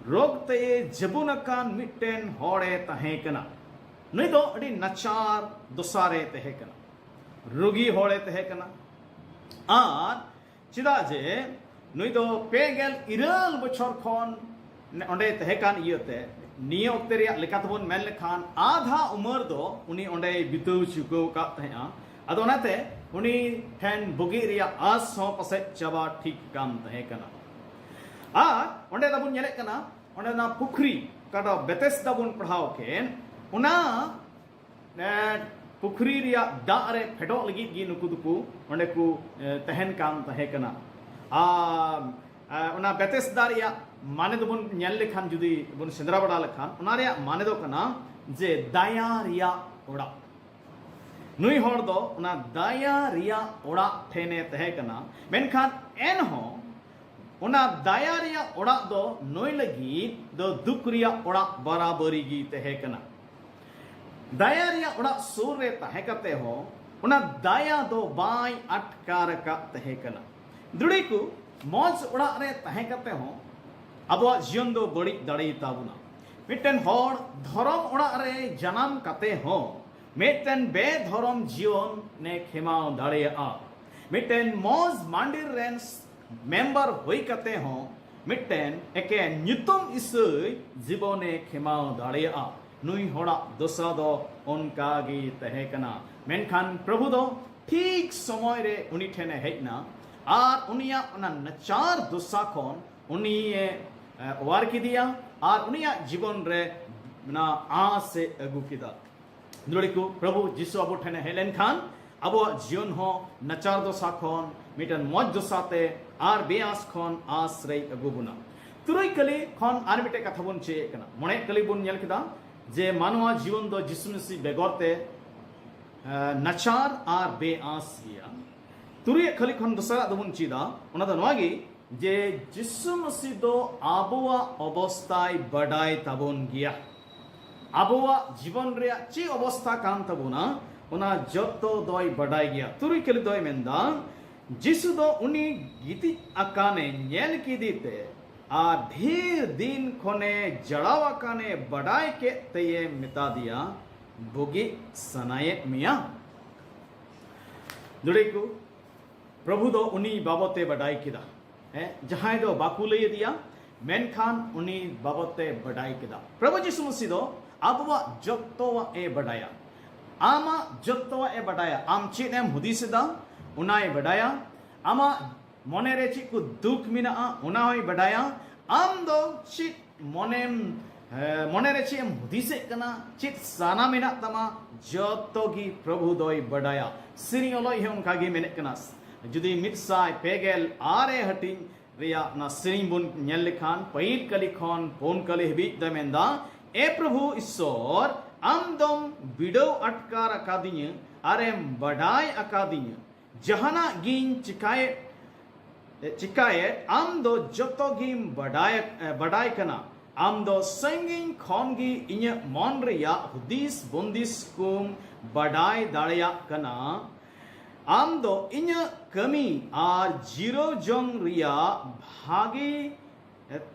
ᱨᱳᱜᱽ ᱛᱮ ᱡᱟᱹᱵᱩᱱ ᱟᱠᱟᱱ ᱢᱤᱫᱴᱮᱱ ᱦᱚᱲᱮ ᱛᱟᱦᱮᱸ ᱠᱟᱱᱟ᱾ ᱱᱩᱭ ᱫᱚ ᱟᱹᱰᱤ ᱱᱟᱪᱟᱨ ᱫᱚᱥᱟᱨᱮ ᱛᱟᱦᱮᱸ ᱠᱟᱱᱟ, ᱨᱳᱜᱤ ᱦᱚᱲᱮ ᱛᱟᱦᱮᱸ ᱠᱟᱱᱟ᱾ ᱟᱨ ᱪᱮᱫᱟᱜ ᱡᱮ ᱱᱩᱭ ᱫᱚ ᱯᱮ ᱜᱮᱞ ᱤᱨᱟᱹᱞ ᱵᱚᱪᱷᱚᱨ ᱠᱷᱚᱱ ᱚᱸᱰᱮ ᱛᱟᱦᱮᱸ ᱠᱟᱱ ᱤᱭᱟᱹᱛᱮ, ᱱᱤᱭᱟᱹ ᱚᱠᱛᱮ ᱨᱮᱭᱟᱜ ᱞᱮᱠᱟ ᱛᱮᱵᱚᱱ ᱢᱮᱱ ᱞᱮᱠᱷᱟᱱ ᱟᱫᱷᱟ ᱩᱢᱮᱨ ᱫᱚ ᱩᱱᱤ ᱚᱸᱰᱮᱭ ᱵᱤᱛᱟᱹᱣ ᱪᱩᱠᱟᱹᱣ ᱟᱠᱟᱫ ᱛᱟᱦᱮᱸᱜᱼᱟ᱾ ᱟᱫᱚ ᱚᱱᱟᱛᱮ ᱩᱱᱤ ᱴᱷᱮᱱ ᱵᱩᱜᱤ ᱨᱮᱭᱟᱜ ᱟᱥ ᱦᱚᱸ ᱯᱟᱥᱮᱡ ᱪᱟᱵᱟ ᱴᱷᱤᱠ ᱠᱟᱱ ᱛᱟᱦᱮᱸ ᱠᱟᱱᱟ᱾ ᱟᱨ ᱚᱸᱰᱮ ᱫᱚᱵᱚᱱ ᱧᱮᱞᱮᱫ ᱠᱟᱱᱟ, ᱚᱸᱰᱮ ᱚᱱᱟ ᱯᱩᱠᱷᱨᱤ, ᱚᱠᱟᱴᱟᱜ ᱵᱮᱛᱮᱥᱫᱟ ᱵᱚᱱ ᱯᱟᱲᱦᱟᱣ ᱠᱮᱫ, ᱚᱱᱟ ᱮ, ᱯᱩᱠᱷᱨᱤ ᱨᱮᱭᱟᱜ ᱫᱟᱜ ᱨᱮ ᱯᱷᱮᱰᱚᱜ ᱞᱟᱹᱜᱤᱫ ᱜᱮ ᱱᱩᱠᱩ ᱫᱚᱠᱚ ᱚᱸᱰᱮ ᱠᱚ, ᱮ, ᱛᱟᱦᱮᱱ ᱠᱟᱱ ᱛᱟᱦᱮᱸ ᱠᱟᱱᱟ᱾ ᱟᱨ, ᱮ, ᱚᱱᱟ ᱵᱮᱛᱮᱥᱫᱟ ᱨᱮᱭᱟᱜ ᱢᱟᱱᱮ ᱫᱚᱵᱚᱱ ᱧᱮᱞ ᱞᱮᱠᱷᱟᱱ, ᱡᱩᱫᱤ ᱵᱚᱱ ᱥᱮᱸᱫᱽᱨᱟ ᱵᱟᱲᱟ ᱞᱮᱠᱷᱟᱱ, ᱚᱱᱟ ᱨᱮᱭᱟᱜ ᱢᱟᱱᱮ ᱫᱚ ᱠᱟᱱᱟ ᱡᱮ ᱫᱟᱭᱟ ᱨᱮᱭᱟᱜ ᱚᱲᱟᱜ᱾ ᱱᱩᱭ ᱦᱚᱲ ᱫᱚ ᱚᱱᱟ ᱫᱟᱭᱟ ᱨᱮᱭᱟᱜ ᱚᱲᱟᱜ ᱴᱷᱮᱱᱮ ᱛᱟᱦᱮᱸ ᱠᱟᱱᱟ, ᱢᱮᱱᱠᱷᱟᱱ ᱮᱱᱦᱚᱸ ᱚᱱᱟ ᱫᱟᱭᱟ ᱨᱮᱭᱟᱜ ᱚᱲᱟᱜ ᱫᱚ ᱱᱩᱭ ᱞᱟᱹᱜᱤᱫ ᱫᱚ ᱫᱩᱠ ᱨᱮᱭᱟᱜ ᱚᱲᱟᱜ ᱵᱟᱨᱟᱵᱟᱹᱨᱤ ᱜᱮ ᱛᱟᱦᱮᱸ ᱠᱟᱱᱟ᱾ ᱫᱟᱭᱟ ᱨᱮᱭᱟᱜ ᱚᱲᱟᱜ ᱥᱩᱨ ᱨᱮ ᱛᱟᱦᱮᱸ ᱠᱟᱛᱮ ᱦᱚᱸ ᱚᱱᱟ ᱫᱟᱭᱟ ᱫᱚ ᱵᱟᱭ ᱟᱴᱠᱟᱨ ᱟᱠᱟᱫ ᱛᱟᱦᱮᱸ ᱠᱟᱱᱟ᱾ ᱫᱩᱲᱤ ᱠᱚ, ᱢᱚᱡᱽ ᱚᱲᱟᱜ ᱨᱮ ᱛᱟᱦᱮᱸ ᱠᱟᱛᱮ ᱦᱚᱸ ᱟᱵᱚᱣᱟᱜ ᱡᱤᱭᱚᱱ ᱫᱚ ᱵᱟᱹᱲᱤᱡ ᱫᱟᱲᱮᱭᱟᱛᱟ ᱵᱚᱱᱟ᱾ ᱢᱤᱫᱴᱮᱱ ᱦᱚᱲ ᱫᱷᱚᱨᱚᱢ ᱚᱲᱟᱜ ᱨᱮ ᱡᱟᱱᱟᱢ ᱠᱟᱛᱮ ᱦᱚᱸ ᱢᱤᱫᱴᱮᱱ ᱵᱮᱫᱷᱚᱨᱚᱢ ᱡᱤᱭᱚᱱᱮ ᱠᱷᱮᱢᱟᱣ ᱫᱟᱲᱮᱭᱟᱜᱼᱟ᱾ ᱢᱤᱫᱴᱮᱱ ᱢᱚᱡᱽ ᱢᱟᱱᱰᱤᱨ ᱨᱮᱱ ᱢᱮᱢᱵᱟᱨ ᱦᱩᱭ ᱠᱟᱛᱮ ᱦᱚᱸ ᱢᱤᱫᱴᱮᱱ ᱮᱠᱮᱱ ᱧᱩᱛᱩᱢ ᱤᱥᱟᱹᱭ ᱡᱤᱵᱚᱱᱮ ᱠᱷᱮᱢᱟᱣ ᱫᱟᱲᱮᱭᱟᱜᱼᱟ᱾ ᱱᱩᱭ ᱦᱚᱲᱟᱜ ᱫᱚᱥᱟ ᱫᱚ ᱚᱱᱠᱟ ᱜᱮ ᱛᱟᱦᱮᱸ ᱠᱟᱱᱟ, ᱢᱮᱱᱠᱷᱟᱱ ᱯᱨᱚᱵᱷᱩ ᱫᱚ ᱴᱷᱤᱠ ᱥᱚᱢᱚᱭ ᱨᱮ ᱩᱱᱤ ᱴᱷᱮᱱᱮ ᱦᱮᱡ ᱮᱱᱟ ᱟᱨ ᱩᱱᱤᱭᱟᱜ ᱚᱱᱟ ᱱᱟᱪᱟᱨ ᱫᱚᱥᱟ ᱠᱷᱚᱱ ᱩᱱᱤᱭᱮ, ᱮ, ᱚᱣᱟᱨ ᱠᱮᱫᱮᱭᱟ ᱟᱨ ᱩᱱᱤᱭᱟᱜ ᱡᱤᱵᱚᱱ ᱨᱮ ᱚᱱᱟ ᱟᱸᱥ ᱮ ᱟᱹᱜᱩ ᱠᱮᱫᱟ᱾ ᱫᱩᱞᱟᱹᱲᱤ ᱠᱚ, ᱯᱨᱚᱵᱷᱩ ᱡᱤᱥᱩ ᱟᱵᱚ ᱴᱷᱮᱱᱮ ᱦᱮᱡ ᱞᱮᱱᱠᱷᱟᱱ ᱟᱵᱚᱣᱟᱜ ᱡᱤᱭᱚᱱ ᱦᱚᱸ ᱱᱟᱪᱟᱨ ᱫᱚᱥᱟ ᱠᱷᱚᱱ ᱢᱤᱫᱴᱮᱱ ᱢᱚᱡᱽ ᱫᱚᱥᱟ ᱛᱮ ᱟᱨ ᱵᱮᱭᱟᱥ ᱠᱷᱚᱱ ᱟᱸᱥ ᱨᱮᱭ ᱟᱹᱜᱩ ᱵᱚᱱᱟ᱾ ᱛᱩᱨᱩᱭ ᱠᱟᱹᱞᱤ ᱠᱷᱚᱱ ᱟᱨ ᱢᱤᱫᱴᱮᱡ ᱠᱟᱛᱷᱟ ᱵᱚᱱ ᱪᱮᱫ ᱮᱫ ᱠᱟᱱᱟ᱾ ᱢᱚᱬᱮ ᱠᱟᱹᱞᱤ ᱵᱚᱱ ᱧᱮᱞ ᱠᱮᱫᱟ ᱡᱮ ᱢᱟᱱᱣᱟ ᱡᱤᱵᱚᱱ ᱫᱚ ᱡᱤᱥᱩ ᱢᱟᱹᱥᱤ ᱵᱮᱜᱚᱨ ᱛᱮ ᱮ, ᱱᱟᱪᱟᱨ ᱟᱨ ᱵᱮᱟᱸᱥ ᱜᱮᱭᱟ᱾ ᱛᱩᱨᱩᱭᱟᱜ ᱠᱷᱟᱹᱞᱤ ᱠᱷᱚᱱ ᱫᱚᱥᱟᱨᱟᱜ ᱫᱚᱵᱚᱱ ᱪᱮᱫᱟ, ᱚᱱᱟ ᱫᱚ ᱱᱚᱣᱟ ᱜᱮ ᱡᱮ ᱡᱤᱥᱩ ᱢᱟᱹᱥᱤ ᱫᱚ ᱟᱵᱚᱣᱟᱜ ᱚᱵᱚᱥᱛᱟᱭ ᱵᱟᱰᱟᱭ ᱛᱟᱵᱚᱱ ᱜᱮᱭᱟ᱾ ᱟᱵᱚᱣᱟᱜ ᱡᱤᱵᱚᱱ ᱨᱮᱭᱟᱜ ᱪᱮᱫ ᱚᱵᱚᱥᱛᱟ ᱠᱟᱱ ᱛᱟᱵᱚᱱᱟ, ᱚᱱᱟ ᱡᱚᱛᱚ ᱫᱚᱭ ᱵᱟᱰᱟᱭ ᱜᱮᱭᱟ᱾ ᱛᱩᱨᱩᱭ ᱠᱟᱹᱞᱤ ᱫᱚᱭ ᱢᱮᱱᱫᱟ, ᱡᱤᱥᱩ ᱫᱚ ᱩᱱᱤ ᱜᱤᱛᱤᱡ ᱟᱠᱟᱱᱮ ᱧᱮᱞ ᱠᱮᱫᱮ ᱛᱮ ᱟᱨ ᱰᱷᱮᱨ ᱫᱤᱱ ᱠᱷᱚᱱᱮ ᱡᱟᱲᱟᱣ ᱟᱠᱟᱱᱮ ᱵᱟᱰᱟᱭ ᱠᱮᱫ ᱛᱮᱭᱮ ᱢᱮᱛᱟ ᱫᱮᱭᱟ, "ᱵᱩᱜᱤᱜ ᱥᱟᱱᱟᱭᱮᱫ ᱢᱮᱭᱟ?" ᱫᱩᱲᱤ ᱠᱚ, ᱯᱨᱚᱵᱷᱩ ᱫᱚ ᱩᱱᱤ ᱵᱟᱵᱚᱛᱮ ᱵᱟᱰᱟᱭ ᱠᱮᱫᱟ᱾ ᱦᱮᱸ, ᱡᱟᱦᱟᱸᱭ ᱫᱚ ᱵᱟᱠᱚ ᱞᱟᱹᱭ ᱟᱫᱮᱭᱟ, ᱢᱮᱱᱠᱷᱟᱱ ᱩᱱᱤ ᱵᱟᱵᱚᱛᱮ ᱵᱟᱰᱟᱭ ᱠᱮᱫᱟ᱾ ᱯᱨᱚᱵᱷᱩ ᱡᱤᱥᱩ ᱢᱟᱹᱥᱤ ᱫᱚ ᱟᱵᱚᱣᱟᱜ ᱡᱚᱛᱚᱣᱟᱜ ᱮ ᱵᱟᱰᱟᱭᱟ᱾ ᱟᱢᱟᱜ ᱡᱚᱛᱚᱣᱟᱜ ᱮ ᱵᱟᱰᱟᱭᱟ᱾ ᱟᱢ ᱪᱮᱫ ᱮᱢ ᱦᱩᱫᱤᱥ ᱮᱫᱟ, ᱚᱱᱟᱭ ᱵᱟᱰᱟᱭᱟ᱾ ᱟᱢᱟᱜ ᱢᱚᱱᱮ ᱨᱮ ᱪᱮᱫ ᱠᱚ ᱫᱩᱠ ᱢᱮᱱᱟᱜᱼᱟ, ᱚᱱᱟ ᱦᱚᱸᱭ ᱵᱟᱰᱟᱭᱟ᱾ ᱟᱢ ᱫᱚ ᱪᱮᱫ ᱢᱚᱱᱮᱢ, ᱮ, ᱢᱚᱱᱮ ᱨᱮ ᱪᱮᱫ ᱮᱢ ᱦᱩᱫᱤᱥᱮᱫ ᱠᱟᱱᱟ, ᱪᱮᱫ ᱥᱟᱱᱟ ᱢᱮᱱᱟᱜ ᱛᱟᱢᱟ, ᱡᱚᱛᱚ ᱜᱮ ᱯᱨᱚᱵᱷᱩ ᱫᱚᱭ ᱵᱟᱰᱟᱭᱟ᱾ ᱥᱮᱨᱮᱧ ᱚᱞᱚᱜ ᱦᱚᱸ ᱚᱱᱠᱟ ᱜᱮ ᱢᱮᱱᱮᱫ ᱠᱟᱱᱟ᱾ ᱡᱩᱫᱤ ᱢᱤᱫ ᱥᱟᱭ ᱯᱮ ᱜᱮᱞ ᱟᱨᱮ ᱦᱟᱹᱴᱤᱧ ᱨᱮᱭᱟᱜ ᱚᱱᱟ ᱥᱮᱨᱮᱧ ᱵᱚᱱ ᱧᱮᱞ ᱞᱮᱠᱷᱟᱱ, ᱯᱟᱹᱦᱤᱞ ᱠᱟᱹᱞᱤ ᱠᱷᱚᱱ ᱯᱩᱱ ᱠᱟᱹᱞᱤ ᱦᱟᱹᱵᱤᱡ ᱫᱚᱭ ᱢᱮᱱᱫᱟ, "ᱮ ᱯᱨᱚᱵᱷᱩ ᱤᱥᱥᱚᱨ, ᱟᱢ ᱫᱚᱢ ᱵᱤᱰᱟᱹᱣ ᱟᱴᱠᱟᱨ ᱟᱠᱟᱫᱤᱧᱟᱹ ᱟᱨᱮᱢ ᱵᱟᱰᱟᱭ ᱟᱠᱟᱫᱤᱧᱟᱹ᱾ ᱡᱟᱦᱟᱱᱟᱜ ᱜᱤᱧ ᱪᱤᱠᱟᱭᱮᱫ, ᱪᱤᱠᱟᱭᱮᱫ, ᱟᱢ ᱫᱚ ᱡᱚᱛᱚ ᱜᱮᱢ ᱵᱟᱰᱟᱭ, ᱵᱟᱰᱟᱭ ᱠᱟᱱᱟ᱾ ᱟᱢ ᱫᱚ ᱥᱟᱺᱜᱤᱧ ᱠᱷᱚᱱ ᱜᱮ ᱤᱧᱟᱹᱜ ᱢᱚᱱ ᱨᱮᱭᱟᱜ ᱦᱩᱫᱤᱥ ᱵᱚᱱᱫᱤᱥ ᱠᱚᱢ ᱵᱟᱰᱟᱭ ᱫᱟᱲᱮᱭᱟᱜ ᱠᱟᱱᱟ᱾ ᱟᱢ ᱫᱚ ᱤᱧᱟᱹᱜ ᱠᱟᱹᱢᱤ ᱟᱨ ᱡᱤᱨᱟᱹᱣ ᱡᱚᱝ ᱨᱮᱭᱟᱜ ᱵᱷᱟᱜᱮ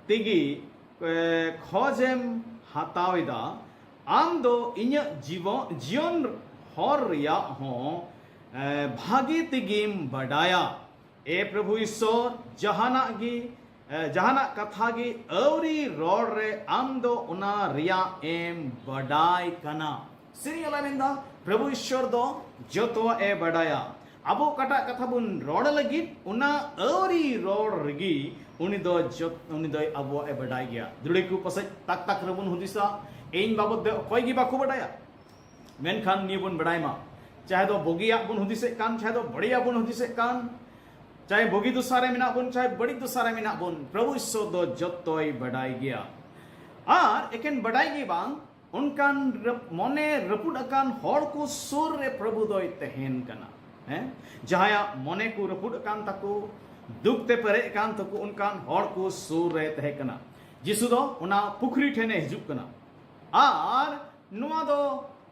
ᱛᱮᱜᱮ, ᱮ, ᱠᱷᱚᱡᱮᱢ ᱦᱟᱛᱟᱣ ᱮᱫᱟ᱾ ᱟᱢ ᱫᱚ ᱤᱧᱟᱹᱜ ᱡᱤᱵᱚᱱ, ᱡᱤᱭᱚᱱ ᱦᱚᱨ ᱨᱮᱭᱟᱜ ᱦᱚᱸ, ᱮ, ᱵᱷᱟᱜᱮ ᱛᱮᱜᱮᱢ ᱵᱟᱰᱟᱭᱟ᱾ ᱮ ᱯᱨᱚᱵᱷᱩ ᱤᱥᱥᱚᱨ, ᱡᱟᱦᱟᱱᱟᱜ ᱜᱮ, ᱮ, ᱡᱟᱦᱟᱱᱟᱜ ᱠᱟᱛᱷᱟ ᱜᱮ ᱟᱹᱣᱨᱤ ᱨᱚᱲ ᱨᱮ ᱟᱢ ᱫᱚ ᱚᱱᱟ ᱨᱮᱭᱟᱜ ᱮᱢ ᱵᱟᱰᱟᱭ ᱠᱟᱱᱟ᱾" ᱥᱮᱨᱮᱧ ᱚᱞᱟᱭ ᱢᱮᱱᱫᱟ, ᱯᱨᱚᱵᱷᱩ ᱤᱥᱥᱚᱨ ᱫᱚ ᱡᱚᱛᱚᱣᱟᱜ ᱮ ᱵᱟᱰᱟᱭᱟ᱾ ᱟᱵᱚ ᱚᱠᱟᱴᱟᱜ ᱠᱟᱛᱷᱟ ᱵᱚᱱ ᱨᱚᱲ ᱞᱟᱹᱜᱤᱫ, ᱚᱱᱟ ᱟᱹᱣᱨᱤ ᱨᱚᱲ ᱨᱮᱜᱮ ᱩᱱᱤ ᱫᱚ ᱡᱚᱛ-, ᱩᱱᱤ ᱫᱚᱭ ᱟᱵᱚᱣᱟᱜ ᱮ ᱵᱟᱰᱟᱭ ᱜᱮᱭᱟ᱾ ᱫᱩᱲᱤ ᱠᱚ ᱯᱟᱥᱮᱡ ᱛᱟᱠ ᱛᱟᱠ ᱨᱮᱵᱚᱱ ᱦᱩᱫᱤᱥᱟ, ᱤᱧ ᱵᱟᱵᱚᱫ ᱫᱚ ᱚᱠᱚᱭ ᱜᱮ ᱵᱟᱠᱚ ᱵᱟᱰᱟᱭᱟ᱾ ᱢᱮᱱᱠᱷᱟᱱ ᱱᱤᱭᱟᱹ ᱵᱚᱱ ᱵᱟᱰᱟᱭ ᱢᱟ, ᱪᱟᱦᱮ ᱫᱚ ᱵᱩᱜᱤᱭᱟᱜ ᱵᱚᱱ ᱦᱩᱫᱤᱥᱮᱫ ᱠᱟᱱ, ᱪᱟᱦᱮ ᱫᱚ ᱵᱟᱹᱲᱤᱡᱟᱜ ᱵᱚᱱ ᱦᱩᱫᱤᱥᱮᱫ ᱠᱟᱱ, ᱪᱟᱦᱮ ᱵᱩᱜᱤ ᱫᱚᱥᱟ ᱨᱮ ᱢᱮᱱᱟᱜ ᱵᱚᱱ, ᱪᱟᱦᱮ ᱵᱟᱹᱲᱤᱡ ᱫᱚᱥᱟ ᱨᱮ ᱢᱮᱱᱟᱜ ᱵᱚᱱ, ᱯᱨᱚᱵᱷᱩ ᱤᱥᱥᱚᱨ ᱫᱚ ᱡᱚᱛᱚᱭ ᱵᱟᱰᱟᱭ ᱜᱮᱭᱟ᱾ ᱟᱨ ᱮᱠᱮᱱ ᱵᱟᱰᱟᱭ ᱜᱮ ᱵᱟᱝ, ᱚᱱᱠᱟᱱ ᱨᱟᱹᱯ-, ᱢᱚᱱᱮ ᱨᱟᱹᱯᱩᱫ ᱟᱠᱟᱱ ᱦᱚᱲ ᱠᱚ ᱥᱩᱨ ᱨᱮ ᱯᱨᱚᱵᱷᱩ ᱫᱚᱭ ᱛᱟᱦᱮᱱ ᱠᱟᱱᱟ᱾ ᱦᱮᱸ, ᱡᱟᱦᱟᱸᱭᱟᱜ ᱢᱚᱱᱮ ᱠᱚ ᱨᱟᱹᱯᱩᱫ ᱟᱠᱟᱱ ᱛᱟᱠᱚ, ᱫᱩᱠ ᱛᱮ ᱯᱮᱨᱮᱡ ᱟᱠᱟᱱ ᱛᱟᱠᱚ, ᱚᱱᱠᱟᱱ ᱦᱚᱲ ᱠᱚ ᱥᱩᱨ ᱨᱮ ᱛᱟᱦᱮᱸ ᱠᱟᱱᱟ᱾ ᱡᱤᱥᱩ ᱫᱚ ᱚᱱᱟ ᱯᱩᱠᱷᱨᱤ ᱴᱷᱮᱱᱮ ᱦᱤᱡᱩᱜ ᱠᱟᱱᱟ᱾ ᱟᱨ ᱱᱚᱣᱟ ᱫᱚ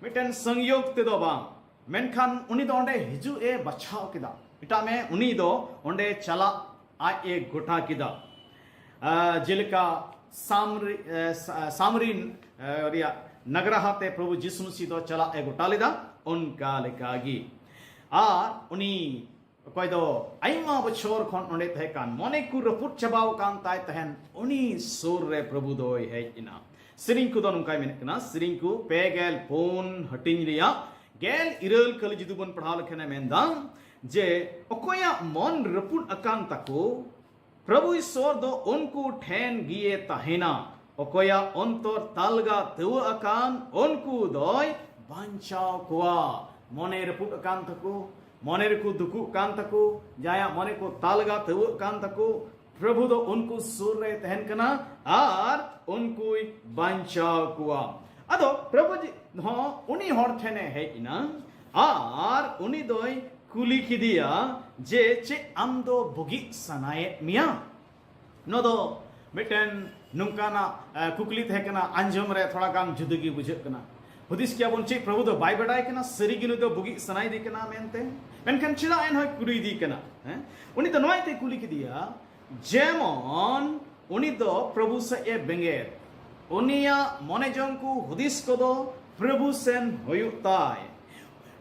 ᱢᱤᱫᱴᱮᱱ ᱥᱚᱝᱭᱳᱜᱽ ᱛᱮᱫᱚ ᱵᱟᱝ, ᱢᱮᱱᱠᱷᱟᱱ ᱩᱱᱤ ᱫᱚ ᱚᱸᱰᱮ ᱦᱤᱡᱩᱜ ᱮ ᱵᱟᱪᱷᱟᱣ ᱠᱮᱫᱟ᱾ ᱢᱮᱛᱟᱜ ᱢᱮ, ᱩᱱᱤ ᱫᱚ ᱚᱸᱰᱮ ᱪᱟᱞᱟᱜ ᱟᱡ ᱮ ᱜᱚᱴᱟ ᱠᱮᱫᱟ᱾ ᱟᱨ ᱡᱮᱞᱮᱠᱟ ᱥᱟᱢᱨᱤ-, ᱮ, ᱥᱟ-, ᱥᱟᱢᱨᱤᱱ, ᱮ, ᱨᱮᱭᱟᱜ ᱱᱟᱜᱽᱨᱟᱦᱟ ᱛᱮ ᱯᱨᱚᱵᱷᱩ ᱡᱤᱥᱩ ᱢᱟᱹᱥᱤ ᱫᱚ ᱪᱟᱞᱟᱜ ᱮ ᱜᱚᱴᱟ ᱞᱮᱫᱟ, ᱚᱱᱠᱟ ᱞᱮᱠᱟᱜᱮ᱾ ᱟᱨ ᱩᱱᱤ ᱚᱠᱚᱭ ᱫᱚ ᱟᱭᱢᱟ ᱵᱚᱪᱷᱚᱨ ᱠᱷᱚᱱ ᱚᱸᱰᱮ ᱛᱟᱦᱮᱸ ᱠᱟᱱ, ᱢᱚᱱᱮ ᱠᱚ ᱨᱟᱹᱯᱩᱫ ᱪᱟᱵᱟᱣ ᱟᱠᱟᱱ ᱛᱟᱭ ᱛᱟᱦᱮᱱ, ᱩᱱᱤ ᱥᱩᱨ ᱨᱮ ᱯᱨᱚᱵᱷᱩ ᱫᱚᱭ ᱦᱮᱡ ᱮᱱᱟ᱾ ᱥᱮᱨᱮᱧ ᱠᱚᱫᱚ ᱱᱚᱝᱠᱟᱭ ᱢᱮᱱᱮᱫ ᱠᱟᱱᱟ, ᱥᱮᱨᱮᱧ ᱠᱚ ᱯᱮ ᱜᱮᱞ ᱯᱩᱱ ᱦᱟᱹᱴᱤᱧ ᱨᱮᱭᱟᱜ ᱜᱮᱞ ᱤᱨᱟᱹᱞ ᱠᱟᱹᱞᱤ ᱡᱩᱫᱤ ᱵᱚᱱ ᱯᱟᱲᱦᱟᱣ ᱞᱮᱠᱷᱟᱱ ᱮ ᱢᱮᱱᱫᱟ ᱡᱮ, ᱚᱠᱚᱭᱟᱜ ᱢᱚᱱ ᱨᱟᱹᱯᱩᱫ ᱟᱠᱟᱱ ᱛᱟᱠᱚ, ᱯᱨᱚᱵᱷᱩ ᱤᱥᱥᱚᱨ ᱫᱚ ᱩᱱᱠᱩ ᱴᱷᱮᱱ ᱜᱮᱭᱮ ᱛᱟᱦᱮᱱᱟ᱾ ᱚᱠᱚᱭᱟᱜ ᱚᱱᱛᱚᱨ ᱛᱟᱞᱜᱟ ᱛᱟᱹᱣᱟᱹ ᱟᱠᱟᱱ, ᱩᱱᱠᱩ ᱫᱚᱭ ᱵᱟᱧᱪᱟᱣ ᱠᱚᱣᱟ᱾ ᱢᱚᱱᱮ ᱨᱟᱹᱯᱩᱫ ᱟᱠᱟᱱ ᱛᱟᱠᱚ, ᱢᱚᱱᱮ ᱨᱮᱠᱚ ᱫᱩᱠᱩᱜ ᱠᱟᱱ ᱛᱟᱠᱚ, ᱡᱟᱦᱟᱸᱭᱟᱜ ᱢᱚᱱᱮ ᱠᱚ ᱛᱟᱞᱜᱟ ᱛᱟᱹᱣᱟᱹᱜ ᱠᱟᱱ ᱛᱟᱠᱚ, ᱯᱨᱚᱵᱷᱩ ᱫᱚ ᱩᱱᱠᱩ ᱥᱩᱨ ᱨᱮ ᱛᱟᱦᱮᱱ ᱠᱟᱱᱟ ᱟᱨ ᱩᱱᱠᱩᱭ ᱵᱟᱧᱪᱟᱣ ᱠᱚᱣᱟ᱾ ᱟᱫᱚ ᱯᱨᱚᱵᱷᱩ ᱡᱤ-, ᱦᱚᱸ ᱩᱱᱤ ᱦᱚᱲ ᱴᱷᱮᱱᱮ ᱦᱮᱡ ᱮᱱᱟ ᱟᱨ ᱩᱱᱤ ᱫᱚᱭ ᱠᱩᱞᱤ ᱠᱮᱫᱮᱭᱟ ᱡᱮ, "ᱪᱮᱫ ᱟᱢ ᱫᱚ ᱵᱩᱜᱤᱜ ᱥᱟᱱᱟᱭᱮᱫ ᱢᱮᱭᱟ?" ᱱᱚᱣᱟ ᱫᱚ ᱢᱤᱫᱴᱮᱱ ᱱᱚᱝᱠᱟᱱᱟᱜ, ᱮ, ᱠᱩᱠᱞᱤ ᱛᱟᱦᱮᱸ ᱠᱟᱱᱟ, ᱟᱸᱡᱚᱢ ᱨᱮ ᱛᱷᱚᱲᱟ ᱜᱟᱱ ᱡᱩᱫᱟᱹ ᱜᱮ ᱵᱩᱡᱷᱟᱹᱜ ᱠᱟᱱᱟ᱾ ᱦᱩᱫᱤᱥ ᱠᱮᱭᱟ ᱵᱚᱱ, ᱪᱮᱫ ᱯᱨᱚᱵᱷᱩ ᱫᱚ ᱵᱟᱭ ᱵᱟᱰᱟᱭ ᱠᱟᱱᱟ ᱥᱟᱹᱨᱤ ᱜᱮ ᱱᱩᱭ ᱫᱚ ᱵᱩᱜᱤᱜ ᱥᱟᱱᱟᱭᱮᱫᱮ ᱠᱟᱱᱟ ᱢᱮᱱᱛᱮ? ᱢᱮᱱᱠᱷᱟᱱ ᱪᱮᱫᱟᱜ ᱮᱱᱦᱚᱸᱭ ᱠᱩᱞᱤᱭᱮᱫᱮ ᱠᱟᱱᱟ? ᱦᱮᱸ? ᱩᱱᱤ ᱫᱚ ᱱᱚᱣᱟ ᱤᱭᱟᱹᱛᱮᱭ ᱠᱩᱞᱤ ᱠᱮᱫᱮᱭᱟ, ᱡᱮᱢᱚᱱ ᱩᱱᱤ ᱫᱚ ᱯᱨᱚᱵᱷᱩ ᱥᱮᱫ ᱮ ᱵᱮᱸᱜᱮᱫ, ᱩᱱᱤᱭᱟᱜ ᱢᱚᱱᱮ ᱡᱚᱝ ᱠᱚ ᱦᱩᱫᱤᱥ ᱠᱚᱫᱚ ᱯᱨᱚᱵᱷᱩ ᱥᱮᱱ ᱦᱩᱭᱩᱜ ᱛᱟᱭ᱾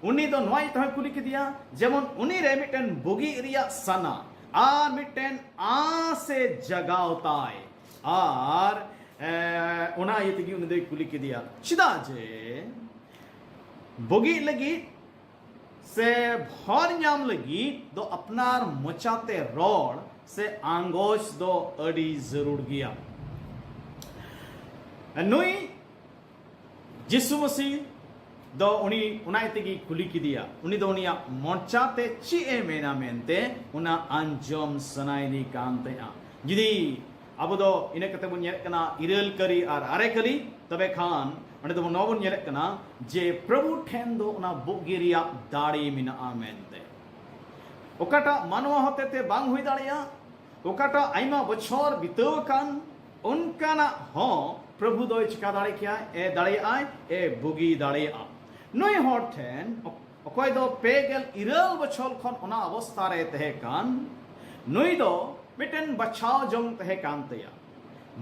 ᱩᱱᱤ ᱫᱚ ᱱᱚᱣᱟ ᱤᱭᱟᱹᱛᱮ ᱦᱚᱸᱭ ᱠᱩᱞᱤ ᱠᱮᱫᱮᱭᱟ, ᱡᱮᱢᱚᱱ ᱩᱱᱤ ᱨᱮ ᱢᱤᱫᱴᱮᱱ ᱵᱩᱜᱤᱜ ᱨᱮᱭᱟᱜ ᱥᱟᱱᱟ ᱟᱨ ᱢᱤᱫᱴᱮᱱ ᱟᱸᱥ ᱮ ᱡᱟᱜᱟᱣ ᱛᱟᱭ᱾ ᱟᱨ, ᱮ, ᱚᱱᱟ ᱤᱭᱟᱹ ᱛᱮᱜᱮ ᱩᱱᱤ ᱫᱚᱭ ᱠᱩᱞᱤ ᱠᱮᱫᱮᱭᱟ᱾ ᱪᱮᱫᱟᱜ ᱡᱮ ᱵᱩᱜᱤᱜ ᱞᱟᱹᱜᱤᱫ ᱥᱮ ᱵᱷᱚᱨ ᱧᱟᱢ ᱞᱟᱹᱜᱤᱫ ᱫᱚ ᱟᱯᱱᱟᱨ ᱢᱚᱪᱟᱛᱮ ᱨᱚᱲ ᱥᱮ ᱟᱸᱜᱚᱪ ᱫᱚ ᱟᱹᱰᱤ ᱡᱟᱹᱨᱩᱲ ᱜᱮᱭᱟ᱾ ᱱᱩᱭ ᱡᱤᱥᱩ ᱢᱟᱹᱥᱤ ᱫᱚ ᱩᱱᱤ ᱚᱱᱟ ᱤᱭᱟᱹ ᱛᱮᱜᱮ ᱠᱩᱞᱤ ᱠᱮᱫᱮᱭᱟ᱾ ᱩᱱᱤ ᱫᱚ ᱩᱱᱤᱭᱟᱜ ᱢᱚᱪᱟ ᱛᱮ ᱪᱮᱫ ᱮ ᱢᱮᱱᱟ ᱢᱮᱱᱛᱮ ᱚᱱᱟ ᱟᱸᱡᱚᱢ ᱥᱟᱱᱟᱭᱮᱫᱮ ᱠᱟᱱ ᱛᱟᱦᱮᱸᱜᱼᱟ᱾ ᱡᱩᱫᱤ ᱟᱵᱚ ᱫᱚ ᱤᱱᱟᱹ ᱠᱟᱛᱮ ᱵᱚᱱ ᱧᱮᱞᱮᱫ ᱠᱟᱱᱟ ᱤᱨᱟᱹᱞ ᱠᱟᱹᱨᱤ ᱟᱨ ᱟᱨᱮ ᱠᱟᱹᱨᱤ, ᱛᱚᱵᱮ ᱠᱷᱟᱱ ᱚᱸᱰᱮ ᱫᱚ ᱱᱚᱣᱟ ᱵᱚᱱ ᱧᱮᱞᱮᱫ ᱠᱟᱱᱟ ᱡᱮ ᱯᱨᱚᱵᱷᱩ ᱴᱷᱮᱱ ᱫᱚ ᱚᱱᱟ ᱵᱩᱜᱤ ᱨᱮᱭᱟᱜ ᱫᱟᱲᱮ ᱢᱮᱱᱟᱜᱼᱟ ᱢᱮᱱᱛᱮ᱾ ᱚᱠᱟᱴᱟᱜ ᱢᱟᱱᱣᱟ ᱦᱚᱛᱮᱛᱮ ᱵᱟᱝ ᱦᱩᱭ ᱫᱟᱲᱮᱭᱟᱜᱼᱟ, ᱚᱠᱟᱴᱟᱜ ᱟᱭᱢᱟ ᱵᱚᱪᱷᱚᱨ ᱵᱤᱛᱟᱹᱣ ᱟᱠᱟᱱ, ᱚᱱᱠᱟᱱᱟᱜ ᱦᱚᱸ ᱯᱨᱚᱵᱷᱩ ᱫᱚᱭ ᱪᱤᱠᱟ ᱫᱟᱲᱮ ᱠᱮᱭᱟ, ᱮ ᱫᱟᱲᱮᱭᱟᱜᱼᱟᱭ, ᱮ ᱵᱩᱜᱤ ᱫᱟᱲᱮᱭᱟᱜᱼᱟ᱾ ᱱᱩᱭ ᱦᱚᱲ ᱴᱷᱮᱱ ᱚᱠᱚᱭ ᱫᱚ ᱯᱮ ᱜᱮᱞ ᱤᱨᱟᱹᱞ ᱵᱚᱪᱷᱚᱨ ᱠᱷᱚᱱ ᱚᱱᱟ ᱚᱵᱚᱥᱛᱷᱟ ᱨᱮ ᱛᱟᱦᱮᱸ ᱠᱟᱱ, ᱱᱩᱭ ᱫᱚ ᱢᱤᱫᱴᱮᱱ ᱵᱟᱪᱷᱟᱣ ᱡᱚᱝ ᱛᱟᱦᱮᱸ ᱠᱟᱱ ᱛᱟᱭᱟ᱾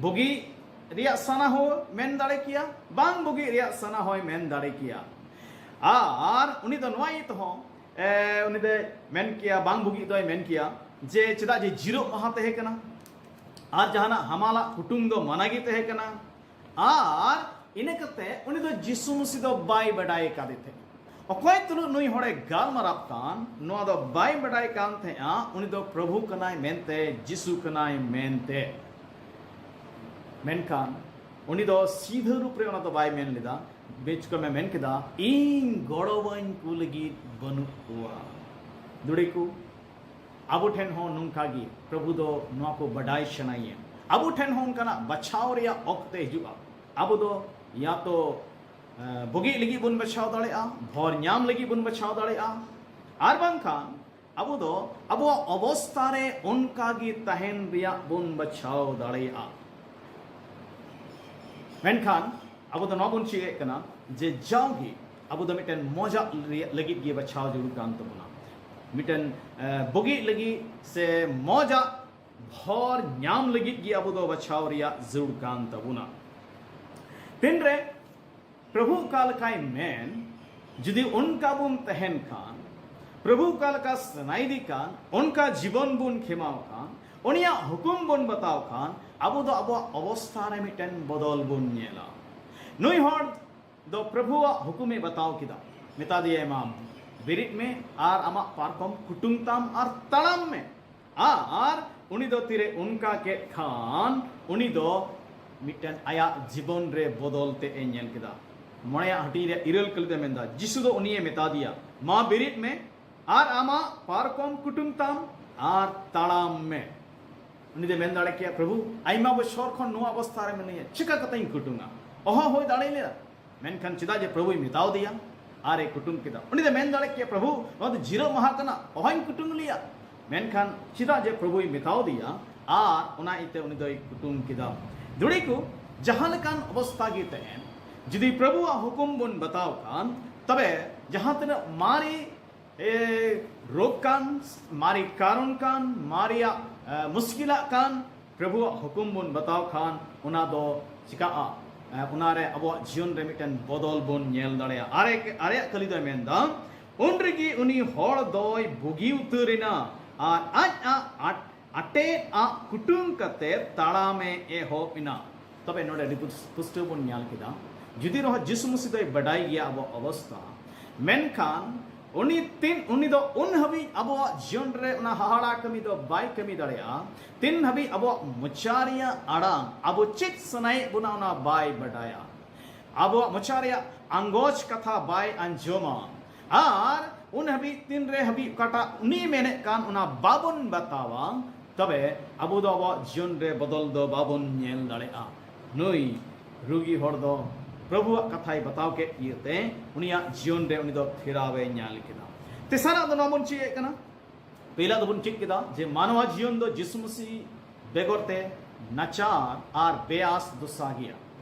ᱵᱩᱜᱤ ᱨᱮᱭᱟᱜ ᱥᱟᱱᱟ ᱦᱚᱸ ᱢᱮᱱ ᱫᱟᱲᱮ ᱠᱮᱭᱟ, ᱵᱟᱝ ᱵᱩᱜᱤ ᱨᱮᱭᱟᱜ ᱥᱟᱱᱟ ᱦᱚᱸᱭ ᱢᱮᱱ ᱫᱟᱲᱮ ᱠᱮᱭᱟ᱾ ᱟᱨ ᱩᱱᱤ ᱫᱚ ᱱᱚᱣᱟ ᱤᱭᱟᱹ ᱛᱮᱦᱚᱸ, ᱮ, ᱩᱱᱤ ᱫᱚᱭ ᱢᱮᱱ ᱠᱮᱭᱟ, ᱵᱟᱝ ᱵᱩᱜᱤ ᱫᱚᱭ ᱢᱮᱱ ᱠᱮᱭᱟ ᱡᱮ ᱪᱮᱫᱟᱜ ᱡᱮ ᱡᱤᱨᱟᱹᱜ ᱢᱟᱦᱟ ᱛᱟᱦᱮᱸ ᱠᱟᱱᱟ ᱟᱨ ᱡᱟᱦᱟᱱᱟᱜ ᱦᱟᱢᱟᱞᱟᱜ ᱠᱩᱴᱩᱢ ᱫᱚ ᱢᱟᱱᱟ ᱜᱮ ᱛᱟᱦᱮᱸ ᱠᱟᱱᱟ᱾ ᱟᱨ ᱤᱱᱟᱹ ᱠᱟᱛᱮ ᱩᱱᱤ ᱫᱚ ᱡᱤᱥᱩ ᱢᱟᱹᱥᱤ ᱫᱚ ᱵᱟᱭ ᱵᱟᱰᱟᱭ ᱠᱟᱫᱮ ᱛᱟᱦᱮᱸᱫ᱾ ᱚᱠᱚᱭ ᱛᱩᱞᱩᱡ ᱱᱩᱭ ᱦᱚᱲᱮ ᱜᱟᱞᱢᱟᱨᱟᱜ ᱠᱟᱱ, ᱱᱚᱣᱟ ᱫᱚ ᱵᱟᱭ ᱵᱟᱰᱟᱭ ᱠᱟᱱ ᱛᱟᱦᱮᱸᱫᱼᱟ ᱩᱱᱤ ᱫᱚ ᱯᱨᱚᱵᱷᱩ ᱠᱟᱱᱟᱭ ᱢᱮᱱᱛᱮ, ᱡᱤᱥᱩ ᱠᱟᱱᱟᱭ ᱢᱮᱱᱛᱮ᱾ ᱢᱮᱱᱠᱷᱟᱱ ᱩᱱᱤ ᱫᱚ ᱥᱤᱫᱷᱟᱹ ᱨᱩᱯ ᱨᱮ ᱚᱱᱟ ᱫᱚ ᱵᱟᱭ ᱢᱮᱱ ᱞᱮᱫᱟ᱾ ᱵᱮᱪᱠᱚᱢᱮ ᱢᱮᱱ ᱠᱮᱫᱟ, "ᱤᱧ ᱜᱚᱲᱚᱣᱟᱹᱧ ᱠᱚ ᱞᱟᱹᱜᱤᱫ ᱵᱟᱹᱱᱩᱜ ᱠᱚᱣᱟ᱾" ᱫᱩᱲᱤ ᱠᱚ, ᱟᱵᱚ ᱴᱷᱮᱱ ᱦᱚᱸ ᱱᱚᱝᱠᱟ ᱜᱮ ᱯᱨᱚᱵᱷᱩ ᱫᱚ ᱱᱚᱣᱟ ᱠᱚ ᱵᱟᱰᱟᱭ ᱥᱟᱱᱟᱭᱮᱭᱟ᱾ ᱟᱵᱚ ᱴᱷᱮᱱ ᱦᱚᱸ ᱚᱱᱠᱟᱱᱟᱜ ᱵᱟᱪᱷᱟᱣ ᱨᱮᱭᱟᱜ ᱚᱠᱛᱮ ᱦᱤᱡᱩᱜᱼᱟ᱾ ᱟᱵᱚ ᱫᱚ ᱭᱟ ᱛᱚ, ᱮ, ᱵᱩᱜᱤᱜ ᱞᱟᱹᱜᱤᱫ ᱵᱚᱱ ᱵᱟᱪᱷᱟᱣ ᱫᱟᱲᱮᱭᱟᱜᱼᱟ, ᱵᱷᱚᱨ ᱧᱟᱢ ᱞᱟᱹᱜᱤᱫ ᱵᱚᱱ ᱵᱟᱪᱷᱟᱣ ᱫᱟᱲᱮᱭᱟᱜᱼᱟ, ᱟᱨ ᱵᱟᱝᱠᱷᱟᱱ ᱟᱵᱚ ᱫᱚ ᱟᱵᱚᱣᱟᱜ ᱚᱵᱚᱥᱛᱷᱟ ᱨᱮ ᱚᱱᱠᱟ ᱜᱮ ᱛᱟᱦᱮᱱ ᱨᱮᱭᱟᱜ ᱵᱚᱱ ᱵᱟᱪᱷᱟᱣ ᱫᱟᱲᱮᱭᱟᱜᱼᱟ᱾ ᱢᱮᱱᱠᱷᱟᱱ ᱟᱵᱚ ᱫᱚ ᱱᱚᱣᱟ ᱵᱚᱱ ᱪᱮᱫ ᱮᱫ ᱠᱟᱱᱟ ᱡᱮ ᱡᱟᱣᱜᱮ ᱟᱵᱚ ᱫᱚ ᱢᱤᱫᱴᱮᱱ ᱢᱚᱡᱟᱜ ᱨᱮᱭᱟᱜ ᱞᱟᱹᱜᱤᱫ ᱜᱮ ᱵᱟᱪᱷᱟᱣ ᱡᱟᱹᱨᱩᱲ ᱠᱟᱱ ᱛᱟᱵᱚᱱᱟ, ᱢᱤᱫᱴᱮᱱ, ᱮ, ᱵᱩᱜᱤᱜ ᱞᱟᱹᱜᱤᱫ ᱥᱮ ᱢᱚᱡᱟᱜ ᱵᱷᱚᱨ ᱧᱟᱢ ᱞᱟᱹᱜᱤᱫ ᱜᱮ ᱟᱵᱚ ᱫᱚ ᱵᱟᱪᱷᱟᱣ ᱨᱮᱭᱟᱜ ᱡᱟᱹᱨᱩᱲ ᱠᱟᱱ ᱛᱟᱵᱚᱱᱟ᱾ ᱛᱤᱱᱨᱮ ᱯᱨᱚᱵᱷᱩ ᱚᱠᱟ ᱞᱮᱠᱟᱭ ᱢᱮᱱ, ᱡᱩᱫᱤ ᱚᱱᱠᱟ ᱵᱚᱱ ᱛᱟᱦᱮᱱ ᱠᱷᱟᱱ, ᱯᱨᱚᱵᱷᱩ ᱚᱠᱟ ᱞᱮᱠᱟ ᱥᱟᱱᱟᱭᱮᱫᱮ ᱠᱟᱱ, ᱚᱱᱠᱟ ᱡᱤᱵᱚᱱ ᱵᱚᱱ ᱠᱷᱮᱢᱟᱣ ᱠᱷᱟᱱ, ᱩᱱᱤᱭᱟᱜ ᱦᱩᱠᱩᱢ ᱵᱚᱱ ᱵᱟᱛᱟᱣ ᱠᱷᱟᱱ, ᱟᱵᱚ ᱫᱚ ᱟᱵᱚᱣᱟᱜ ᱚᱵᱚᱥᱛᱷᱟ ᱨᱮ ᱢᱤᱫᱴᱮᱱ ᱵᱚᱫᱚᱞ ᱵᱚᱱ ᱧᱮᱞᱟ᱾ ᱱᱩᱭ ᱦᱚᱲ ᱫᱚ ᱯᱨᱚᱵᱷᱩᱣᱟᱜ ᱦᱩᱠᱩᱢᱮ ᱵᱟᱛᱟᱣ ᱠᱮᱫᱟ, ᱢᱮᱛᱟ ᱫᱮᱭᱟᱭ, "ᱢᱟ ᱵᱮᱨᱮᱫ ᱢᱮ ᱟᱨ ᱟᱢᱟᱜ ᱯᱟᱨᱠᱚᱢ ᱠᱩᱴᱩᱝ ᱛᱟᱢ ᱟᱨ ᱛᱟᱲᱟᱢ ᱢᱮ᱾" ᱟᱨ ᱩᱱᱤ ᱫᱚ ᱛᱤᱨᱮ ᱚᱱᱠᱟ ᱠᱮᱫ ᱠᱷᱟᱱ, ᱩᱱᱤ ᱫᱚ ᱢᱤᱫᱴᱮᱱ ᱟᱭᱟᱜ ᱡᱤᱵᱚᱱ ᱨᱮ ᱵᱚᱫᱚᱞ ᱛᱮ ᱮ ᱧᱮᱞ ᱠᱮᱫᱟ᱾ ᱢᱚᱬᱮᱭᱟᱜ ᱦᱟᱹᱴᱤᱧ ᱨᱮ ᱤᱨᱟᱹᱞ ᱠᱟᱹᱞᱤ ᱛᱮ ᱢᱮᱱᱫᱟ, ᱡᱤᱥᱩ ᱫᱚ ᱩᱱᱤᱭᱮ ᱢᱮᱛᱟ ᱫᱮᱭᱟ, ᱢᱟ ᱵᱮᱨᱮᱫ ᱢᱮ ᱟᱨ ᱟᱢᱟᱜ ᱯᱟᱨᱠᱚᱢ ᱠᱩᱴᱩᱝ ᱛᱟᱢ ᱟᱨ ᱛᱟᱲᱟᱢ ᱢᱮ᱾ ᱩᱱᱤ ᱫᱚ ᱢᱮᱱ ᱫᱟᱲᱮ ᱠᱮᱭᱟ, ᱯᱨᱚᱵᱷᱩ, ᱟᱭᱢᱟ ᱵᱚᱪᱷᱚᱨ ᱠᱷᱚᱱ ᱱᱚᱣᱟ ᱚᱵᱚᱥᱛᱷᱟ ᱨᱮ ᱢᱮᱱᱟᱹᱧᱟ, ᱪᱤᱠᱟ ᱠᱟᱛᱮᱧ ᱠᱩᱴᱩᱝᱟ? ᱚᱦᱚ ᱦᱩᱭ ᱫᱟᱲᱮ ᱞᱮᱭᱟ᱾ ᱢᱮᱱᱠᱷᱟᱱ ᱪᱮᱫᱟᱜ ᱡᱮ ᱯᱨᱚᱵᱷᱩᱭ ᱢᱮᱛᱟᱣ ᱫᱮᱭᱟ ᱟᱨ ᱮ ᱠᱩᱴᱩᱝ ᱠᱮᱫᱟ? ᱩᱱᱤ ᱫᱚ ᱢᱮᱱ ᱫᱟᱲᱮ ᱠᱮᱭᱟ, ᱯᱨᱚᱵᱷᱩ, ᱱᱚᱣᱟ ᱫᱚ ᱡᱤᱨᱟᱹᱜ ᱢᱟᱦᱟ ᱠᱟᱱᱟ, ᱚᱦᱚᱧ ᱠᱩᱴᱩᱝ ᱞᱮᱭᱟ᱾ ᱢᱮᱱᱠᱷᱟᱱ ᱪᱮᱫᱟᱜ ᱡᱮ ᱯᱨᱚᱵᱷᱩᱭ ᱢᱮᱛᱟᱣ ᱫᱮᱭᱟ ᱟᱨ ᱚᱱᱟ ᱤᱭᱟᱹᱛᱮ ᱩᱱᱤ ᱫᱚᱭ ᱠᱩᱴᱩᱝ ᱠᱮᱫᱟ᱾ ᱫᱩᱲᱤ ᱠᱚ, ᱡᱟᱦᱟᱸ ᱞᱮᱠᱟᱱ ᱚᱵᱚᱥᱛᱷᱟ ᱜᱮ ᱛᱟᱦᱮᱱ, ᱡᱩᱫᱤ ᱯᱨᱚᱵᱷᱩᱣᱟᱜ ᱦᱩᱠᱩᱢ ᱵᱚᱱ ᱵᱟᱛᱟᱣ ᱠᱷᱟᱱ, ᱛᱚᱵᱮ ᱡᱟᱦᱟᱸ ᱛᱤᱱᱟᱹᱜ ᱢᱟᱨᱮ ᱮ, ᱨᱳᱜᱽ ᱠᱟᱱ, ᱢᱟᱨᱮ ᱠᱟᱨᱚᱱ ᱠᱟᱱ, ᱢᱟᱨᱮᱭᱟᱜ, ᱮ, ᱢᱩᱥᱠᱤᱞᱟᱜ ᱠᱟᱱ, ᱯᱨᱚᱵᱷᱩᱣᱟᱜ ᱦᱩᱠᱩᱢ ᱵᱚᱱ ᱵᱟᱛᱟᱣ ᱠᱷᱟᱱ ᱚᱱᱟ ᱫᱚ ᱪᱤᱠᱟᱜᱼᱟ? ᱮ, ᱚᱱᱟᱨᱮ ᱟᱵᱚᱣᱟᱜ ᱡᱤᱭᱚᱱ ᱨᱮ ᱢᱤᱫᱴᱮᱱ ᱵᱚᱫᱚᱞ ᱵᱚᱱ ᱧᱮᱞ ᱫᱟᱲᱮᱭᱟᱜᱼᱟ᱾ ᱟᱨᱮ, ᱟᱨᱮᱭᱟᱜ ᱠᱟᱹᱞᱤ ᱫᱚᱭ ᱢᱮᱱᱫᱟ, ᱩᱱ ᱨᱮᱜᱮ ᱩᱱᱤ ᱦᱚᱲ ᱫᱚᱭ ᱵᱩᱜᱤ ᱩᱛᱟᱹᱨ ᱮᱱᱟ ᱟᱨ ᱟᱡ ᱟᱜ ᱟᱴ ᱟᱴᱮᱫ ᱟᱜ ᱠᱩᱴᱩᱝ ᱠᱟᱛᱮ ᱛᱟᱲᱟᱢᱮ ᱮᱦᱚᱵ ᱮᱱᱟ᱾ ᱛᱚᱵᱮ ᱱᱚᱰᱮ ᱟᱹᱰᱤ ᱯᱩᱥ-, ᱯᱩᱥᱴᱟᱹᱣ ᱵᱚᱱ ᱧᱮᱞ ᱠᱮᱫᱟ, ᱡᱩᱫᱤ ᱨᱮᱦᱚᱸ ᱡᱤᱥᱩ ᱢᱟᱹᱥᱤ ᱫᱚᱭ ᱵᱟᱰᱟᱭ ᱜᱮᱭᱟ ᱟᱵᱚᱣᱟᱜ ᱚᱵᱚᱥᱛᱷᱟ, ᱢᱮᱱᱠᱷᱟᱱ ᱩᱱᱤ ᱛᱤᱱ, ᱩᱱᱤ ᱫᱚ ᱩᱱ ᱦᱟᱹᱵᱤᱡ ᱟᱵᱚᱣᱟᱜ ᱡᱤᱭᱚᱱ ᱨᱮ ᱚᱱᱟ ᱦᱟᱦᱟᱲᱟ ᱠᱟᱹᱢᱤ ᱫᱚ ᱵᱟᱭ ᱠᱟᱹᱢᱤ ᱫᱟᱲᱮᱭᱟᱜᱼᱟ, ᱛᱤᱱ ᱦᱟᱹᱵᱤᱡ ᱟᱵᱚᱣᱟᱜ ᱢᱚᱪᱟ ᱨᱮᱭᱟᱜ ᱟᱲᱟᱝ ᱟᱵᱚ ᱪᱮᱫ ᱥᱟᱱᱟᱭᱮᱫ ᱵᱚᱱᱟ ᱚᱱᱟ ᱵᱟᱭ ᱵᱟᱰᱟᱭᱟ, ᱟᱵᱚᱣᱟᱜ ᱢᱚᱪᱟ ᱨᱮᱭᱟᱜ ᱟᱸᱜᱚᱪ ᱠᱟᱛᱷᱟ ᱵᱟᱭ ᱟᱸᱡᱚᱢᱟ᱾ ᱟᱨ ᱩᱱ ᱦᱟᱹᱵᱤᱡ, ᱛᱤᱱ ᱨᱮ ᱦᱟᱹᱵᱤᱡ ᱚᱠᱟᱴᱟᱜ ᱩᱱᱤ ᱢᱮᱱᱮᱫ ᱠᱟᱱ ᱚᱱᱟ ᱵᱟᱵᱚᱱ ᱵᱟᱛᱟᱣᱟ, ᱛᱚᱵᱮ ᱟᱵᱚ ᱫᱚ ᱟᱵᱚᱣᱟᱜ ᱡᱤᱭᱚᱱ ᱨᱮ ᱵᱚᱫᱚᱞ ᱫᱚ ᱵᱟᱵᱚᱱ ᱧᱮᱞ ᱫᱟᱲᱮᱭᱟᱜᱼᱟ᱾ ᱱᱩᱭ ᱨᱩᱜᱤ ᱦᱚᱲ ᱫᱚ ᱯᱨᱚᱵᱷᱩᱣᱟᱜ ᱠᱟᱛᱷᱟᱭ ᱵᱟᱛᱟᱣ ᱠᱮᱫ ᱤᱭᱟᱹᱛᱮ ᱩᱱᱤᱭᱟᱜ ᱡᱤᱭᱚᱱ ᱨᱮ ᱩᱱᱤ ᱫᱚ ᱯᱷᱮᱨᱟᱣ ᱮ ᱧᱟᱢ ᱠᱮᱫᱟ᱾ ᱛᱮᱥᱟᱨᱟᱜ ᱫᱚ ᱱᱚᱣᱟ ᱵᱚᱱ ᱪᱮᱫ ᱮᱫ ᱠᱟᱱᱟ? ᱯᱳᱭᱞᱟ ᱫᱚᱵᱚᱱ ᱪᱮᱫ ᱠᱮᱫᱟ ᱡᱮ ᱢᱟᱱᱣᱟ ᱡᱤᱭᱚᱱ ᱫᱚ ᱡᱤᱥᱩ ᱢᱟᱹᱥᱤ ᱵᱮᱜᱚᱨ ᱛᱮ ᱱᱟᱪᱟᱨ ᱟᱨ ᱵᱮᱭᱟᱥ ᱫᱚᱥᱟ ᱜᱮᱭᱟ᱾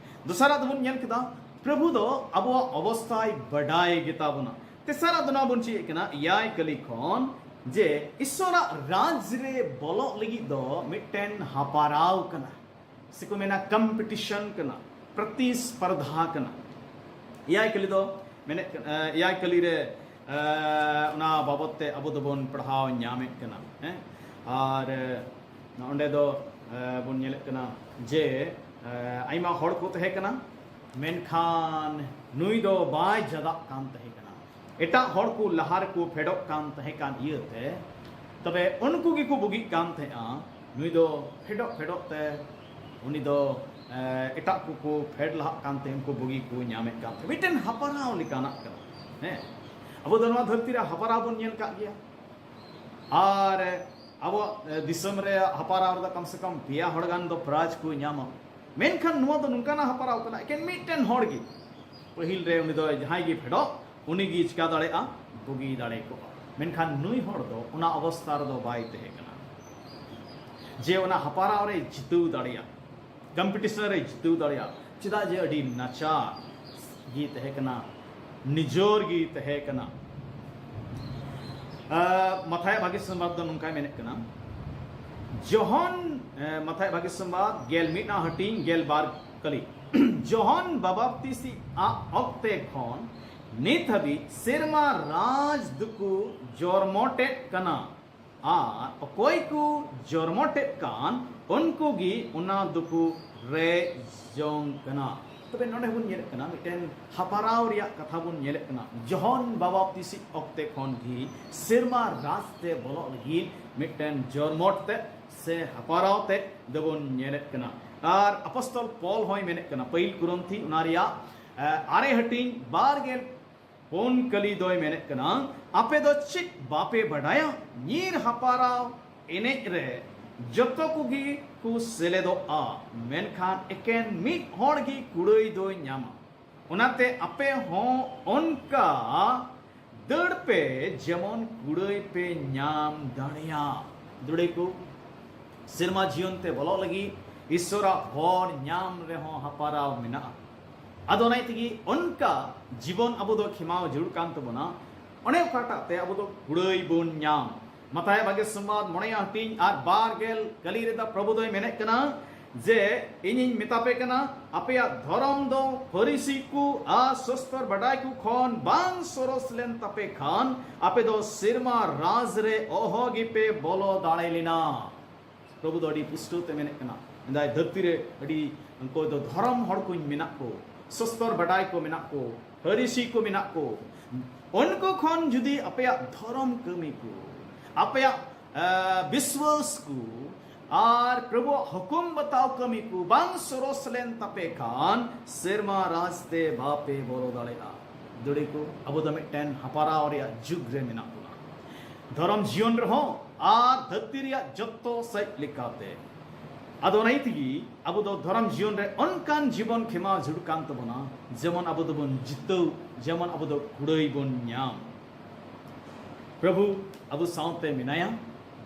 ᱫᱚᱥᱟᱨᱟᱜ ᱫᱚᱵᱚᱱ ᱧᱮᱞ ᱠᱮᱫᱟ, ᱯᱨᱚᱵᱷᱩ ᱫᱚ ᱟᱵᱚᱣᱟᱜ ᱚᱵᱚᱥᱛᱷᱟᱭ ᱵᱟᱰᱟᱭ ᱜᱮᱛᱟ ᱵᱚᱱᱟ᱾ ᱛᱮᱥᱟᱨᱟᱜ ᱫᱚ ᱱᱚᱣᱟ ᱵᱚᱱ ᱪᱮᱫ ᱠᱟᱱᱟ, ᱮᱭᱟᱭ ᱠᱟᱹᱞᱤ ᱠᱷᱚᱱ, ᱡᱮ ᱤᱥᱚᱨᱟᱜ ᱨᱟᱡᱽ ᱨᱮ ᱵᱚᱞᱚᱜ ᱞᱟᱹᱜᱤᱫ ᱫᱚ ᱢᱤᱫᱴᱮᱱ ᱦᱟᱯᱟᱨᱟᱣ ᱠᱟᱱᱟ, ᱥᱮᱠᱚ ᱢᱮᱱᱟ ᱠᱚᱢᱯᱤᱴᱤᱥᱚᱱ ᱠᱟᱱᱟ, ᱯᱨᱚᱛᱤᱥᱯᱟᱨᱫᱷᱟ ᱠᱟᱱᱟ᱾ ᱮᱭᱟᱭ ᱠᱟᱹᱞᱤ ᱫᱚ ᱢᱮᱱᱮᱫ ᱠᱟᱱᱟ, ᱮᱭᱟᱭ ᱠᱟᱹᱞᱤ ᱨᱮ, ᱮ, ᱚᱱᱟ ᱵᱟᱵᱚᱫ ᱛᱮ ᱟᱵᱚ ᱫᱚᱵᱚᱱ ᱯᱟᱲᱦᱟᱣ ᱧᱟᱢᱮᱫ ᱠᱟᱱᱟ, ᱦᱮᱸ? ᱟᱨ, ᱮ, ᱚᱸᱰᱮ ᱫᱚ, ᱮ, ᱵᱚᱱ ᱧᱮᱞᱮᱫ ᱠᱟᱱᱟ ᱡᱮ, ᱮ, ᱟᱭᱢᱟ ᱦᱚᱲ ᱠᱚ ᱛᱟᱦᱮᱸ ᱠᱟᱱᱟ, ᱢᱮᱱᱠᱷᱟᱱ ᱱᱩᱭ ᱫᱚ ᱵᱟᱭ ᱡᱟᱫᱟᱜ ᱠᱟᱱ ᱛᱟᱦᱮᱸ ᱠᱟᱱᱟ᱾ ᱮᱴᱟᱜ ᱦᱚᱲ ᱠᱚ ᱞᱟᱦᱟ ᱨᱮᱠᱚ ᱯᱷᱮᱰᱚᱜ ᱠᱟᱱ ᱛᱟᱦᱮᱸ ᱠᱟᱱ ᱤᱭᱟᱹᱛᱮ, ᱛᱚᱵᱮ ᱩᱱᱠᱩ ᱜᱮᱠᱚ ᱵᱩᱜᱤᱜ ᱠᱟᱱ ᱛᱟᱦᱮᱸᱫᱼᱟ᱾ ᱱᱩᱭ ᱫᱚ ᱯᱷᱮᱰᱚᱜ ᱯᱷᱮᱰᱚᱜ ᱛᱮ ᱩᱱᱤ ᱫᱚ ᱮᱴᱟᱜ ᱠᱚᱠᱚ ᱯᱷᱮᱰ ᱞᱟᱦᱟᱜ ᱠᱟᱱ ᱛᱮ ᱩᱱᱠᱩ ᱵᱩᱜᱤ ᱠᱚ ᱧᱟᱢᱮᱫ ᱠᱟᱱ ᱛᱮ ᱢᱤᱫᱴᱮᱱ ᱦᱟᱯᱟᱨᱟᱣ ᱞᱮᱠᱟᱱᱟᱜ ᱠᱟᱱᱟ᱾ ᱦᱮᱸ, ᱟᱵᱚ ᱫᱚ ᱱᱚᱣᱟ ᱫᱷᱟᱹᱨᱛᱤ ᱨᱮ ᱦᱟᱯᱟᱨᱟᱣ ᱵᱚᱱ ᱧᱮᱞ ᱠᱟᱜ ᱜᱮᱭᱟ᱾ ᱟᱨ ᱟᱵᱚ ᱫᱤᱥᱚᱢ ᱨᱮ ᱦᱟᱯᱟᱨᱟᱣ ᱨᱮᱫᱚ ᱠᱚᱢ ᱥᱮ ᱠᱚᱢ ᱯᱮᱭᱟ ᱦᱚᱲ ᱜᱟᱱ ᱫᱚ ᱯᱨᱟᱭᱤᱡᱽ ᱠᱚ ᱧᱟᱢᱟ᱾ ᱢᱮᱱᱠᱷᱟᱱ ᱱᱚᱣᱟ ᱫᱚ ᱱᱚᱝᱠᱟᱱᱟᱜ ᱦᱟᱯᱟᱨᱟᱣ ᱠᱟᱱᱟ, ᱮᱠᱮᱱ ᱢᱤᱫᱴᱮᱱ ᱦᱚᱲ ᱜᱮ ᱯᱟᱹᱦᱤᱞ ᱨᱮ ᱩᱱᱤ ᱫᱚ ᱡᱟᱦᱟᱸᱭ ᱜᱮ ᱯᱷᱮᱰᱚᱜ, ᱩᱱᱤ ᱜᱮ ᱪᱤᱠᱟ ᱫᱟᱲᱮᱭᱟᱜᱼᱟ, ᱵᱩᱜᱤ ᱫᱟᱲᱮ ᱠᱚᱜᱼᱟ᱾ ᱢᱮᱱᱠᱷᱟᱱ ᱱᱩᱭ ᱦᱚᱲ ᱫᱚ ᱚᱱᱟ ᱚᱵᱚᱥᱛᱷᱟ ᱨᱮᱫᱚ ᱵᱟᱭ ᱛᱟᱦᱮᱸ ᱠᱟᱱᱟ ᱡᱮ ᱚᱱᱟ ᱦᱟᱯᱟᱨᱟᱣ ᱨᱮ ᱡᱤᱛᱟᱹᱣ ᱫᱟᱲᱮᱭᱟᱜ, ᱠᱚᱢᱯᱤᱴᱤᱥᱚᱱ ᱨᱮ ᱡᱤᱛᱟᱹᱣ ᱫᱟᱲᱮᱭᱟᱜ, ᱪᱮᱫᱟᱜ ᱡᱮ ᱟᱹᱰᱤ ᱱᱟᱪᱟᱨ ᱜᱮ ᱛᱟᱦᱮᱸ ᱠᱟᱱᱟ, ᱱᱤᱡᱚᱨ ᱜᱮ ᱛᱟᱦᱮᱸ ᱠᱟᱱᱟ᱾ ᱟᱨ ᱢᱟᱛᱷᱟᱭ ᱵᱷᱟᱜᱮ ᱥᱚᱢᱵᱟᱫ ᱫᱚ ᱱᱚᱝᱠᱟᱭ ᱢᱮᱱᱮᱫ ᱠᱟᱱᱟ, ᱡᱚᱦᱚᱱ, ᱮ, ᱢᱟᱛᱷᱟᱭ ᱵᱷᱟᱜᱮ ᱥᱚᱢᱵᱟᱫ ᱜᱮᱞ ᱢᱤᱫ ᱟᱜ ᱦᱟᱹᱴᱤᱧ ᱜᱮᱞ ᱵᱟᱨ ᱠᱟᱹᱞᱤ, ᱡᱚᱦᱚᱱ ᱵᱟᱵᱟᱯᱛᱤᱥᱤ ᱟᱜ ᱚᱠᱛᱮ ᱠᱷᱚᱱ ᱱᱤᱛ ᱦᱟᱹᱵᱤᱡ ᱥᱮᱨᱢᱟ ᱨᱟᱡᱽ ᱫᱚᱠᱚ ᱡᱚᱨᱢᱚᱴᱮᱫ ᱠᱟᱱᱟ᱾ ᱟᱨ ᱚᱠᱚᱭ ᱠᱚ ᱡᱚᱨᱢᱚᱴᱮᱫ ᱠᱟᱱ, ᱩᱱᱠᱩ ᱜᱮ ᱚᱱᱟ ᱫᱚᱠᱚ ᱨᱮᱡ ᱡᱚᱝ ᱠᱟᱱᱟ᱾ ᱛᱚᱵᱮ ᱱᱚᱰᱮ ᱵᱚᱱ ᱧᱮᱞᱮᱫ ᱠᱟᱱᱟ, ᱢᱤᱫᱴᱮᱱ ᱦᱟᱯᱟᱨᱟᱣ ᱨᱮᱭᱟᱜ ᱠᱟᱛᱷᱟ ᱵᱚᱱ ᱧᱮᱞᱮᱫ ᱠᱟᱱᱟ᱾ ᱡᱚᱦᱚᱱ ᱵᱟᱵᱟᱯᱛᱤᱥᱤ ᱚᱠᱛᱮ ᱠᱷᱚᱱ ᱜᱮ ᱥᱮᱨᱢᱟ ᱨᱟᱡᱽ ᱛᱮ ᱵᱚᱞᱚᱜ ᱞᱟᱹᱜᱤᱫ ᱢᱤᱫᱴᱮᱱ ᱡᱚᱨᱢᱚᱴ ᱛᱮ ᱥᱮ ᱦᱟᱯᱟᱨᱟᱣ ᱛᱮ ᱫᱚᱵᱚᱱ ᱧᱮᱞᱮᱫ ᱠᱟᱱᱟ᱾ ᱟᱨ ᱟᱯᱚᱥᱛᱚᱞ ᱯᱚᱞ ᱦᱚᱸᱭ ᱢᱮᱱᱮᱫ ᱠᱟᱱᱟ, ᱯᱟᱹᱭᱤᱞ ᱠᱩᱨᱚᱱᱛᱷᱤ ᱚᱱᱟ ᱨᱮᱭᱟᱜ, ᱮ, ᱟᱨᱮ ᱦᱟᱹᱴᱤᱧ ᱵᱟᱨ ᱜᱮᱞ ᱯᱩᱱ ᱠᱟᱹᱞᱤ ᱫᱚᱭ ᱢᱮᱱᱮᱫ ᱠᱟᱱᱟ, ᱟᱯᱮ ᱫᱚ ᱪᱮᱫ ᱵᱟᱯᱮ ᱵᱟᱰᱟᱭᱟ? ᱧᱤᱨ ᱦᱟᱯᱟᱨᱟᱣ ᱮᱱᱮᱡ ᱨᱮ ᱡᱚᱛᱚ ᱠᱚᱜᱮ ᱠᱚ ᱥᱮᱞᱮᱫᱚᱜᱼᱟ, ᱢᱮᱱᱠᱷᱟᱱ ᱮᱠᱮᱱ ᱢᱤᱫ ᱦᱚᱲ ᱜᱮ ᱠᱩᱲᱟᱹᱭ ᱫᱚᱭ ᱧᱟᱢᱟ᱾ ᱚᱱᱟᱛᱮ ᱟᱯᱮ ᱦᱚᱸ ᱚᱱᱠᱟ ᱫᱟᱹᱲ ᱯᱮ, ᱡᱮᱢᱚᱱ ᱠᱩᱲᱟᱹᱭ ᱯᱮ ᱧᱟᱢ ᱫᱟᱲᱮᱭᱟᱜ᱾ ᱫᱟᱹᱲᱟᱹᱭ ᱠᱚ, ᱥᱮᱨᱢᱟ ᱡᱤᱭᱚᱱ ᱛᱮ ᱵᱚᱞᱚᱜ ᱞᱟᱹᱜᱤᱫ ᱤᱥᱥᱚᱨᱟᱜ ᱦᱚᱨ ᱧᱟᱢ ᱨᱮᱦᱚᱸ ᱦᱟᱯᱟᱨᱟᱣ ᱢᱮᱱᱟᱜᱼᱟ᱾ ᱟᱫᱚ ᱚᱱᱟ ᱛᱮᱜᱮ ᱚᱱᱠᱟ ᱡᱤᱵᱚᱱ ᱟᱵᱚ ᱫᱚ ᱠᱷᱮᱢᱟᱣ ᱡᱟᱹᱨᱩᱲ ᱠᱟᱱ ᱛᱟᱵᱚᱱᱟ᱾ ᱚᱱᱮ ᱚᱠᱟᱴᱟᱜ ᱛᱮ ᱟᱵᱚ ᱫᱚ ᱠᱩᱲᱟᱹᱭ ᱵᱚᱱ ᱧᱟᱢ᱾ ᱢᱟᱛᱷᱟᱭ ᱵᱟᱜᱮ ᱥᱚᱢᱵᱟᱫ ᱢᱚᱬᱮᱭᱟᱜ ᱦᱟᱹᱴᱤᱧ ᱟᱨ ᱵᱟᱨ ᱜᱮᱞ ᱠᱟᱹᱞᱤ ᱨᱮᱫᱚ ᱯᱨᱚᱵᱷᱩ ᱫᱚᱭ ᱢᱮᱱᱮᱫ ᱠᱟᱱᱟ ᱡᱮ, ᱤᱧᱤᱧ ᱢᱮᱛᱟ ᱯᱮ ᱠᱟᱱᱟ, ᱟᱯᱮᱭᱟᱜ ᱫᱷᱚᱨᱚᱢ ᱫᱚ ᱯᱷᱟᱹᱨᱤᱥᱤ ᱠᱚ ᱟᱨ ᱥᱚᱥᱛᱚᱨ ᱵᱟᱰᱟᱭ ᱠᱚ ᱠᱷᱚᱱ ᱵᱟᱝ ᱥᱚᱨᱚᱥ ᱞᱮᱱ ᱛᱟᱯᱮ ᱠᱷᱟᱱ, ᱟᱯᱮ ᱫᱚ ᱥᱮᱨᱢᱟ ᱨᱟᱡᱽ ᱨᱮ ᱚᱦᱚ ᱜᱮᱯᱮ ᱵᱚᱞᱚ ᱫᱟᱲᱮ ᱞᱮᱱᱟ᱾ ᱯᱨᱚᱵᱷᱩ ᱫᱚ ᱟᱹᱰᱤ ᱯᱩᱥᱴᱟᱹᱣ ᱛᱮ ᱢᱮᱱᱮᱫ ᱠᱟᱱᱟ, ᱢᱮᱱᱫᱟᱭ, ᱫᱷᱟᱹᱨᱛᱤ ᱨᱮ ᱟᱹᱰᱤ ᱚᱠᱚᱭ ᱫᱚ ᱫᱷᱚᱨᱚᱢ ᱦᱚᱲ ᱠᱚᱧ ᱢᱮᱱᱟᱜ ᱠᱚ, ᱥᱚᱥᱛᱚᱨ ᱵᱟᱰᱟᱭ ᱠᱚ ᱢᱮᱱᱟᱜ ᱠᱚ, ᱯᱷᱟᱹᱨᱤᱥᱤ ᱠᱚ ᱢᱮᱱᱟᱜ ᱠᱚ, ᱩᱱᱠᱩ ᱠᱷᱚᱱ ᱡᱩᱫᱤ ᱟᱯᱮᱭᱟᱜ ᱫᱷᱚᱨᱚᱢ ᱠᱟᱹᱢᱤ ᱠᱚ, ᱟᱯᱮᱭᱟᱜ, ᱮ, ᱵᱤᱥᱣᱟᱹᱥ ᱠᱚ, ᱟᱨ ᱯᱨᱚᱵᱷᱩᱣᱟᱜ ᱦᱩᱠᱩᱢ ᱵᱟᱛᱟᱣ ᱠᱟᱹᱢᱤ ᱠᱚ ᱵᱟᱝ ᱥᱚᱨᱚᱥ ᱞᱮᱱ ᱛᱟᱯᱮ ᱠᱷᱟᱱ ᱥᱮᱨᱢᱟ ᱨᱟᱡᱽ ᱛᱮ ᱵᱟᱯᱮ ᱵᱚᱞᱚ ᱫᱟᱲᱮᱭᱟᱜᱼᱟ᱾ ᱫᱩᱲᱤ ᱠᱚ, ᱟᱵᱚ ᱫᱚ ᱢᱤᱫᱴᱮᱱ ᱦᱟᱯᱟᱨᱟᱣ ᱨᱮᱭᱟᱜ ᱡᱩᱜᱽ ᱨᱮ ᱢᱮᱱᱟᱜ ᱵᱚᱱᱟ, ᱫᱷᱚᱨᱚᱢ ᱡᱤᱭᱚᱱ ᱨᱮᱦᱚᱸ ᱟᱨ ᱫᱷᱟᱹᱨᱛᱤ ᱨᱮᱭᱟᱜ ᱡᱚᱛᱚ ᱥᱮᱫ ᱞᱮᱠᱟᱛᱮ᱾ ᱟᱫᱚ ᱚᱱᱟ ᱛᱮᱜᱮ ᱟᱵᱚ ᱫᱚ ᱫᱷᱚᱨᱚᱢ ᱡᱤᱭᱚᱱ ᱨᱮ ᱚᱱᱠᱟᱱ ᱡᱤᱵᱚᱱ ᱠᱷᱮᱢᱟᱣ ᱡᱟᱹᱨᱩᱲ ᱠᱟᱱ ᱛᱟᱵᱚᱱᱟ, ᱡᱮᱢᱚᱱ ᱟᱵᱚ ᱫᱚᱵᱚᱱ ᱡᱤᱛᱟᱹᱣ, ᱡᱮᱢᱚᱱ ᱟᱵᱚ ᱫᱚ ᱠᱩᱲᱟᱹᱭ ᱵᱚᱱ ᱧᱟᱢ᱾ ᱯᱨᱚᱵᱷᱩ ᱟᱵᱚ ᱥᱟᱶᱛᱮ ᱢᱮᱱᱟᱭᱟ,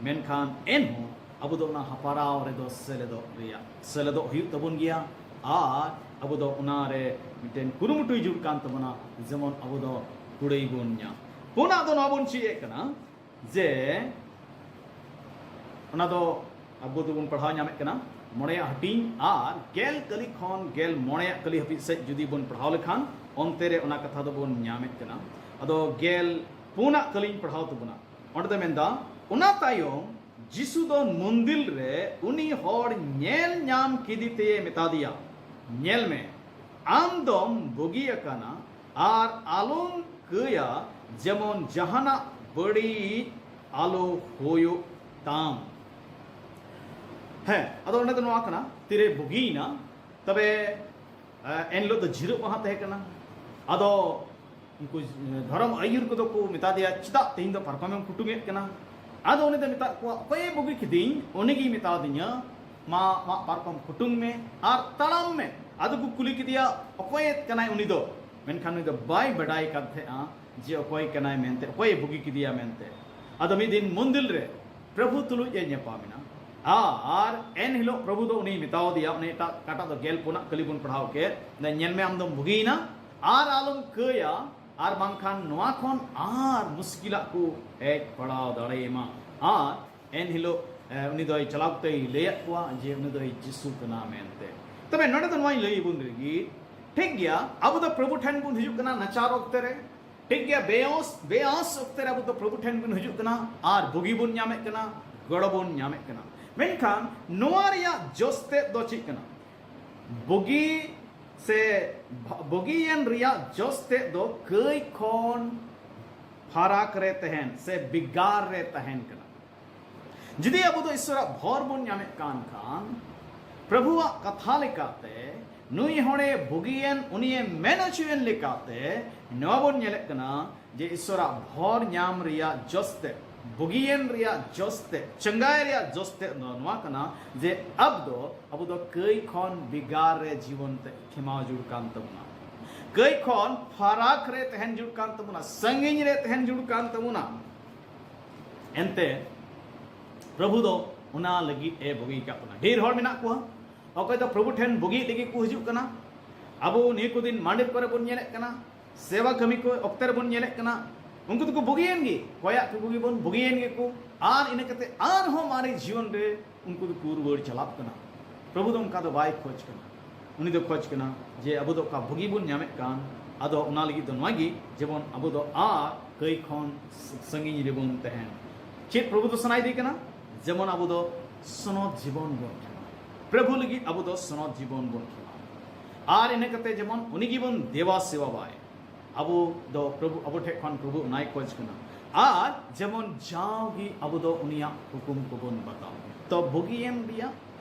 ᱢᱮᱱᱠᱷᱟᱱ ᱮᱱᱦᱚᱸ ᱟᱵᱚ ᱫᱚ ᱚᱱᱟ ᱦᱟᱯᱟᱨᱟᱣ ᱨᱮᱫᱚ ᱥᱮᱞᱮᱫᱚᱜ ᱨᱮᱭᱟᱜ, ᱥᱮᱞᱮᱫᱚᱜ ᱦᱩᱭᱩᱜ ᱛᱟᱵᱚᱱ ᱜᱮᱭᱟ᱾ ᱟᱨ ᱟᱵᱚ ᱫᱚ ᱚᱱᱟ ᱨᱮ ᱢᱤᱫᱴᱮᱱ ᱠᱩᱨᱩᱢᱩᱴᱩᱭ ᱡᱩᱲ ᱠᱟᱱ ᱛᱟᱵᱚᱱᱟ, ᱡᱮᱢᱚᱱ ᱟᱵᱚ ᱫᱚ ᱠᱩᱲᱟᱹᱭ ᱵᱚᱱ ᱧᱟᱢ᱾ ᱯᱩᱱᱟᱜ ᱫᱚ ᱱᱚᱣᱟ ᱵᱚᱱ ᱪᱮᱫ ᱮᱫ ᱠᱟᱱᱟ ᱡᱮ ᱚᱱᱟ ᱫᱚ ᱟᱵᱚ ᱫᱚᱵᱚᱱ ᱯᱟᱲᱦᱟᱣ ᱧᱟᱢᱮᱫ ᱠᱟᱱᱟ ᱢᱚᱬᱮᱭᱟᱜ ᱦᱟᱹᱴᱤᱧ ᱟᱨ ᱜᱮᱞ ᱠᱟᱹᱞᱤ ᱠᱷᱚᱱ ᱜᱮᱞ ᱢᱚᱬᱮᱭᱟᱜ ᱠᱟᱹᱞᱤ ᱦᱟᱹᱵᱤᱡ ᱥᱮᱫ ᱡᱩᱫᱤ ᱵᱚᱱ ᱯᱟᱲᱦᱟᱣ ᱞᱮᱠᱷᱟᱱ ᱚᱱᱛᱮ ᱨᱮ ᱚᱱᱟ ᱠᱟᱛᱷᱟ ᱫᱚᱵᱚᱱ ᱧᱟᱢᱮᱫ ᱠᱟᱱᱟ᱾ ᱟᱫᱚ ᱜᱮᱞ ᱯᱩᱱᱟᱜ ᱠᱟᱹᱞᱤᱧ ᱯᱟᱲᱦᱟᱣ ᱛᱟᱵᱚᱱᱟ᱾ ᱚᱸᱰᱮ ᱫᱚ ᱢᱮᱱᱫᱟ, ᱚᱱᱟ ᱛᱟᱭᱚᱢ ᱡᱤᱥᱩ ᱫᱚ ᱢᱚᱱᱫᱤᱨ ᱨᱮ ᱩᱱᱤ ᱦᱚᱲ ᱧᱮᱞ ᱧᱟᱢ ᱠᱮᱫᱮ ᱛᱮᱭ ᱢᱮᱛᱟ ᱫᱮᱭᱟ, ᱧᱮᱞ ᱢᱮ, ᱟᱢ ᱫᱚᱢ ᱵᱩᱜᱤ ᱟᱠᱟᱱᱟ ᱟᱨ ᱟᱞᱚᱢ ᱠᱟᱹᱭᱟ, ᱡᱮᱢᱚᱱ ᱡᱟᱦᱟᱱᱟᱜ ᱵᱟᱹᱲᱤᱡ ᱟᱞᱚ ᱦᱩᱭᱩᱜ ᱛᱟᱢ᱾ ᱦᱮᱸ, ᱟᱫᱚ ᱚᱸᱰᱮ ᱫᱚ ᱱᱚᱣᱟ ᱠᱟᱱᱟ, ᱛᱤᱨᱮ ᱵᱩᱜᱤᱭᱮᱱᱟ, ᱛᱚᱵᱮ ᱮᱱᱦᱤᱞᱳᱜ ᱫᱚ ᱡᱤᱨᱟᱹᱜ ᱢᱟᱦᱟ ᱛᱟᱦᱮᱸ ᱠᱟᱱᱟ᱾ ᱟᱫᱚ ᱩᱱᱠᱩ ᱫᱷᱚᱨᱚᱢ ᱟᱹᱭᱩᱨ ᱠᱚᱫᱚ ᱠᱚ ᱢᱮᱛᱟ ᱫᱮᱭᱟ, ᱪᱮᱫᱟᱜ ᱛᱮᱦᱮᱧ ᱫᱚ ᱯᱟᱨᱠᱚᱢᱮᱢ ᱠᱩᱴᱩᱢᱮᱫ ᱠᱟᱱᱟ? ᱟᱫᱚ ᱩᱱᱤ ᱫᱚ ᱢᱮᱛᱟᱫ ᱠᱚᱣᱟ, ᱚᱠᱚᱭᱮ ᱵᱩᱜᱤ ᱠᱤᱫᱤᱧ ᱩᱱᱤᱜᱮᱭ ᱢᱮᱛᱟ ᱫᱤᱧᱟ, ᱢᱟ ᱟᱢᱟᱜ ᱯᱟᱨᱠᱚᱢ ᱠᱩᱴᱩᱝ ᱢᱮ ᱟᱨ ᱛᱟᱲᱟᱢ ᱢᱮ᱾ ᱟᱫᱚ ᱠᱚ ᱠᱩᱞᱤ ᱠᱮᱫᱮᱭᱟ, ᱚᱠᱚᱭᱮ ᱠᱟᱱᱟᱭ ᱩᱱᱤ ᱫᱚ? ᱢᱮᱱᱠᱷᱟᱱ ᱩᱱᱤ ᱫᱚ ᱵᱟᱭ ᱵᱟᱰᱟᱭ ᱠᱟᱱ ᱛᱟᱦᱮᱸᱜᱼᱟ ᱡᱮ ᱚᱠᱚᱭ ᱠᱟᱱᱟᱭ ᱢᱮᱱᱛᱮ, ᱚᱠᱚᱭᱮ ᱵᱩᱜᱤ ᱠᱮᱫᱮᱭᱟ ᱢᱮᱱᱛᱮ᱾ ᱟᱫᱚ ᱢᱤᱫ ᱫᱤᱱ ᱢᱚᱱᱫᱤᱨ ᱨᱮ ᱯᱨᱚᱵᱷᱩ ᱛᱩᱞᱩᱡ ᱮ ᱧᱟᱯᱟᱢ ᱮᱱᱟ᱾ ᱟᱨ ᱮᱱ ᱦᱤᱞᱳᱜ ᱯᱨᱚᱵᱷᱩ ᱫᱚ ᱩᱱᱤᱭ ᱢᱮᱛᱟᱣ ᱫᱮᱭᱟ, ᱩᱱᱤ ᱮᱴᱟᱜ ᱠᱟᱴᱟ ᱫᱚ ᱜᱮᱞ ᱯᱩᱱᱟᱜ ᱠᱟᱹᱞᱤ ᱵᱚᱱ ᱯᱟᱲᱦᱟᱣ ᱠᱮᱫ, ᱧᱮᱞ ᱢᱮ, ᱟᱢ ᱫᱚᱢ ᱵᱩᱜᱤᱭᱮᱱᱟ ᱟᱨ ᱟᱞᱚᱢ ᱠᱟᱹᱭᱟ, ᱟᱨ ᱵᱟᱝᱠᱷᱟᱱ ᱱᱚᱣᱟ ᱠᱷᱚᱱ ᱟᱨ ᱢᱩᱥᱠᱤᱞᱟᱜ ᱠᱚ ᱦᱮᱡ ᱯᱟᱲᱟᱣ ᱫᱟᱲᱮᱭᱟᱢᱟ᱾ ᱟᱨ ᱮᱱ ᱦᱤᱞᱳᱜ ᱮ, ᱩᱱᱤ ᱫᱚᱭ ᱪᱟᱞᱟᱣ ᱠᱟᱛᱮᱭ ᱞᱟᱹᱭᱟᱫ ᱠᱚᱣᱟ ᱡᱮ ᱩᱱᱤ ᱫᱚᱭ ᱡᱤᱥᱩ ᱠᱟᱱᱟ ᱢᱮᱱᱛᱮ᱾ ᱛᱚᱵᱮ ᱱᱚᱰᱮ ᱫᱚ ᱱᱚᱣᱟᱧ ᱞᱟᱹᱭ ᱟᱵᱚᱱ ᱞᱟᱹᱜᱤᱫ, ᱴᱷᱤᱠ ᱜᱮᱭᱟ, ᱟᱵᱚ ᱫᱚ ᱯᱨᱚᱵᱷᱩ ᱴᱷᱮᱱ ᱵᱚᱱ ᱦᱤᱡᱩᱜ ᱠᱟᱱᱟ ᱱᱟᱪᱟᱨ ᱚᱠᱛᱮ ᱨᱮ, ᱴᱷᱤᱠ ᱜᱮᱭᱟ, ᱵᱮᱭᱟᱥ, ᱵᱮᱭᱟᱥ ᱚᱠᱛᱮ ᱨᱮ ᱟᱵᱚ ᱫᱚ ᱯᱨᱚᱵᱷᱩ ᱴᱷᱮᱱ ᱵᱚᱱ ᱦᱤᱡᱩᱜ ᱠᱟᱱᱟ ᱟᱨ ᱵᱩᱜᱤ ᱵᱚᱱ ᱧᱟᱢᱮᱫ ᱠᱟᱱᱟ, ᱜᱚᱲᱚ ᱵᱚᱱ ᱧᱟᱢᱮᱫ ᱠᱟᱱᱟ᱾ ᱢᱮᱱᱠᱷᱟᱱ ᱱᱚᱣᱟ ᱨᱮᱭᱟᱜ ᱡᱚᱥ ᱛᱮᱫ ᱫᱚ ᱪᱮᱫ ᱠᱟᱱᱟ? ᱵᱩᱜᱤ ᱥᱮ ᱵᱷᱟ-, ᱵᱩᱜᱤᱭᱮᱱ ᱨᱮᱭᱟᱜ ᱡᱚᱥ ᱛᱮᱫ ᱫᱚ ᱠᱟᱹᱭ ᱠᱷᱚᱱ ᱯᱷᱟᱨᱟᱠ ᱨᱮ ᱛᱟᱦᱮᱱ ᱥᱮ ᱵᱷᱮᱜᱟᱨ ᱨᱮ ᱛᱟᱦᱮᱱ ᱠᱟᱱᱟ᱾ ᱡᱩᱫᱤ ᱟᱵᱚ ᱫᱚ ᱤᱥᱚᱨᱟᱜ ᱵᱷᱚᱨ ᱵᱚᱱ ᱧᱟᱢᱮᱫ ᱠᱟᱱ ᱠᱷᱟᱱ, ᱯᱨᱚᱵᱷᱩᱣᱟᱜ ᱠᱟᱛᱷᱟ ᱞᱮᱠᱟᱛᱮ, ᱱᱩᱭ ᱦᱚᱲᱮ ᱵᱩᱜᱤᱭᱮᱱ, ᱩᱱᱤᱭᱮ ᱢᱮᱱ ᱦᱚᱪᱚᱭᱮᱱ ᱞᱮᱠᱟᱛᱮ, ᱱᱚᱣᱟ ᱵᱚᱱ ᱧᱮᱞᱮᱫ ᱠᱟᱱᱟ ᱡᱮ ᱤᱥᱚᱨᱟᱜ ᱵᱷᱚᱨ ᱧᱟᱢ ᱨᱮᱭᱟᱜ ᱡᱚᱥ ᱛᱮ, ᱵᱩᱜᱤᱭᱮᱱ ᱨᱮᱭᱟᱜ ᱡᱚᱥ ᱛᱮ, ᱪᱟᱸᱜᱟᱭ ᱨᱮᱭᱟᱜ ᱡᱚᱥ ᱛᱮ ᱫᱚ ᱱᱚᱣᱟ ᱠᱟᱱᱟ ᱡᱮ ᱟᱵ ᱫᱚ, ᱟᱵᱚ ᱫᱚ ᱠᱟᱹᱭ ᱠᱷᱚᱱ ᱵᱮᱜᱟᱨ ᱨᱮ ᱡᱤᱵᱚᱱ ᱛᱮ ᱠᱷᱮᱢᱟᱣ ᱡᱩᱲ ᱠᱟᱱ ᱛᱟᱵᱚᱱᱟ᱾ ᱠᱟᱹᱭ ᱠᱷᱚᱱ ᱯᱷᱟᱨᱟᱠ ᱨᱮ ᱛᱟᱦᱮᱱ ᱡᱩᱲ ᱠᱟᱱ ᱛᱟᱵᱚᱱᱟ, ᱥᱟᱺᱜᱤᱧ ᱨᱮ ᱛᱟᱦᱮᱱ ᱡᱩᱲ ᱠᱟᱱ ᱛᱟᱵᱚᱱᱟ᱾ ᱮᱱᱛᱮ ᱯᱨᱚᱵᱷᱩ ᱫᱚ ᱚᱱᱟ ᱞᱟᱹᱜᱤᱫ ᱮ ᱵᱩᱜᱤ ᱟᱠᱟᱫ ᱵᱚᱱᱟ᱾ ᱰᱷᱮᱨ ᱦᱚᱲ ᱢᱮᱱᱟᱜ ᱠᱚᱣᱟ, ᱚᱠᱚᱭ ᱫᱚ ᱯᱨᱚᱵᱷᱩ ᱴᱷᱮᱱ ᱵᱩᱜᱤ ᱞᱟᱹᱜᱤᱫ ᱠᱚ ᱦᱤᱡᱩᱜ ᱠᱟᱱᱟ᱾ ᱟᱵᱚ ᱱᱤᱭᱟᱹ ᱠᱚ ᱫᱤᱱ ᱢᱟᱱᱰᱤᱨ ᱠᱚᱨᱮ ᱵᱚᱱ ᱧᱮᱞᱮᱫ ᱠᱟᱱᱟ, ᱥᱮᱵᱟ ᱠᱟᱹᱢᱤ ᱠᱚ ᱚᱠᱛᱮ ᱨᱮᱵᱚᱱ ᱧᱮᱞᱮᱫ ᱠᱟᱱᱟ, ᱩᱱᱠᱩ ᱫᱚᱠᱚ ᱵᱩᱜᱤᱭᱮᱱ ᱜᱮ, ᱠᱚᱭᱟᱜ ᱠᱚ ᱵᱩᱜᱤ ᱵᱚᱱ ᱵᱩᱜᱤᱭᱮᱱ ᱜᱮᱠᱚ, ᱟᱨ ᱤᱱᱟᱹ ᱠᱟᱛᱮ ᱟᱨᱦᱚᱸ ᱢᱟᱨᱮ ᱡᱤᱭᱚᱱ ᱨᱮ ᱩᱱᱠᱩ ᱫᱚᱠᱚ ᱨᱩᱣᱟᱹᱲ ᱪᱟᱞᱟᱜ ᱠᱟᱱᱟ᱾ ᱯᱨᱚᱵᱷᱩ ᱫᱚ ᱚᱱᱠᱟ ᱫᱚ ᱵᱟᱭ ᱠᱷᱚᱡᱽ ᱠᱟᱱᱟ᱾ ᱩᱱᱤ ᱫᱚ ᱠᱷᱚᱡᱽ ᱠᱟᱱᱟ ᱡᱮ ᱟᱵᱚ ᱫᱚ ᱚᱠᱟ ᱵᱩᱜᱤ ᱵᱚᱱ ᱧᱟᱢᱮᱫ ᱠᱟᱱ, ᱟᱫᱚ ᱚᱱᱟ ᱞᱟᱹᱜᱤᱫ ᱫᱚ ᱱᱚᱣᱟ ᱜᱮ, ᱡᱮᱢᱚᱱ ᱟᱵᱚ ᱫᱚ ᱟᱨ ᱠᱟᱹᱭ ᱠᱷᱚᱱ ᱥᱟᱺᱜᱤᱧ ᱨᱮᱵᱚᱱ ᱛᱟᱦᱮᱱ᱾ ᱪᱮᱫ ᱯᱨᱚᱵᱷᱩ ᱫᱚ ᱥᱟᱱᱟᱭᱮᱫᱮ ᱠᱟᱱᱟ? ᱡᱮᱢᱚᱱ ᱟᱵᱚ ᱫᱚ ᱥᱚᱱᱚᱛ ᱡᱤᱵᱚᱱ ᱵᱚᱱ ᱠᱷᱮᱢᱟ᱾ ᱯᱨᱚᱵᱷᱩ ᱞᱟᱹᱜᱤᱫ ᱟᱵᱚ ᱫᱚ ᱥᱚᱱᱚᱛ ᱡᱤᱵᱚᱱ ᱵᱚᱱ ᱠᱷᱮᱢᱟ᱾ ᱟᱨ ᱤᱱᱟᱹ ᱠᱟᱛᱮ ᱡᱮᱢᱚᱱ ᱩᱱᱤ ᱜᱮᱵᱚᱱ ᱫᱮᱵᱟ ᱥᱮᱵᱟᱭ᱾ ᱟᱵᱚ ᱫᱚ ᱯᱨᱚᱵᱷᱩ, ᱟᱵᱚ ᱴᱷᱮᱱ ᱠᱷᱚᱱ ᱯᱨᱚᱵᱷᱩ ᱚᱱᱟᱭ ᱠᱷᱚᱡᱽ ᱠᱟᱱᱟ᱾ ᱟᱨ ᱡᱮᱢᱚᱱ ᱡᱟᱣᱜᱮ ᱟᱵᱚ ᱫᱚ ᱩᱱᱤᱭᱟᱜ ᱦᱩᱠᱩᱢ ᱠᱚᱵᱚᱱ ᱵᱟᱛᱟᱣ᱾ ᱛᱚ ᱵᱩᱜᱤᱭᱮᱱ ᱨᱮᱭᱟᱜ,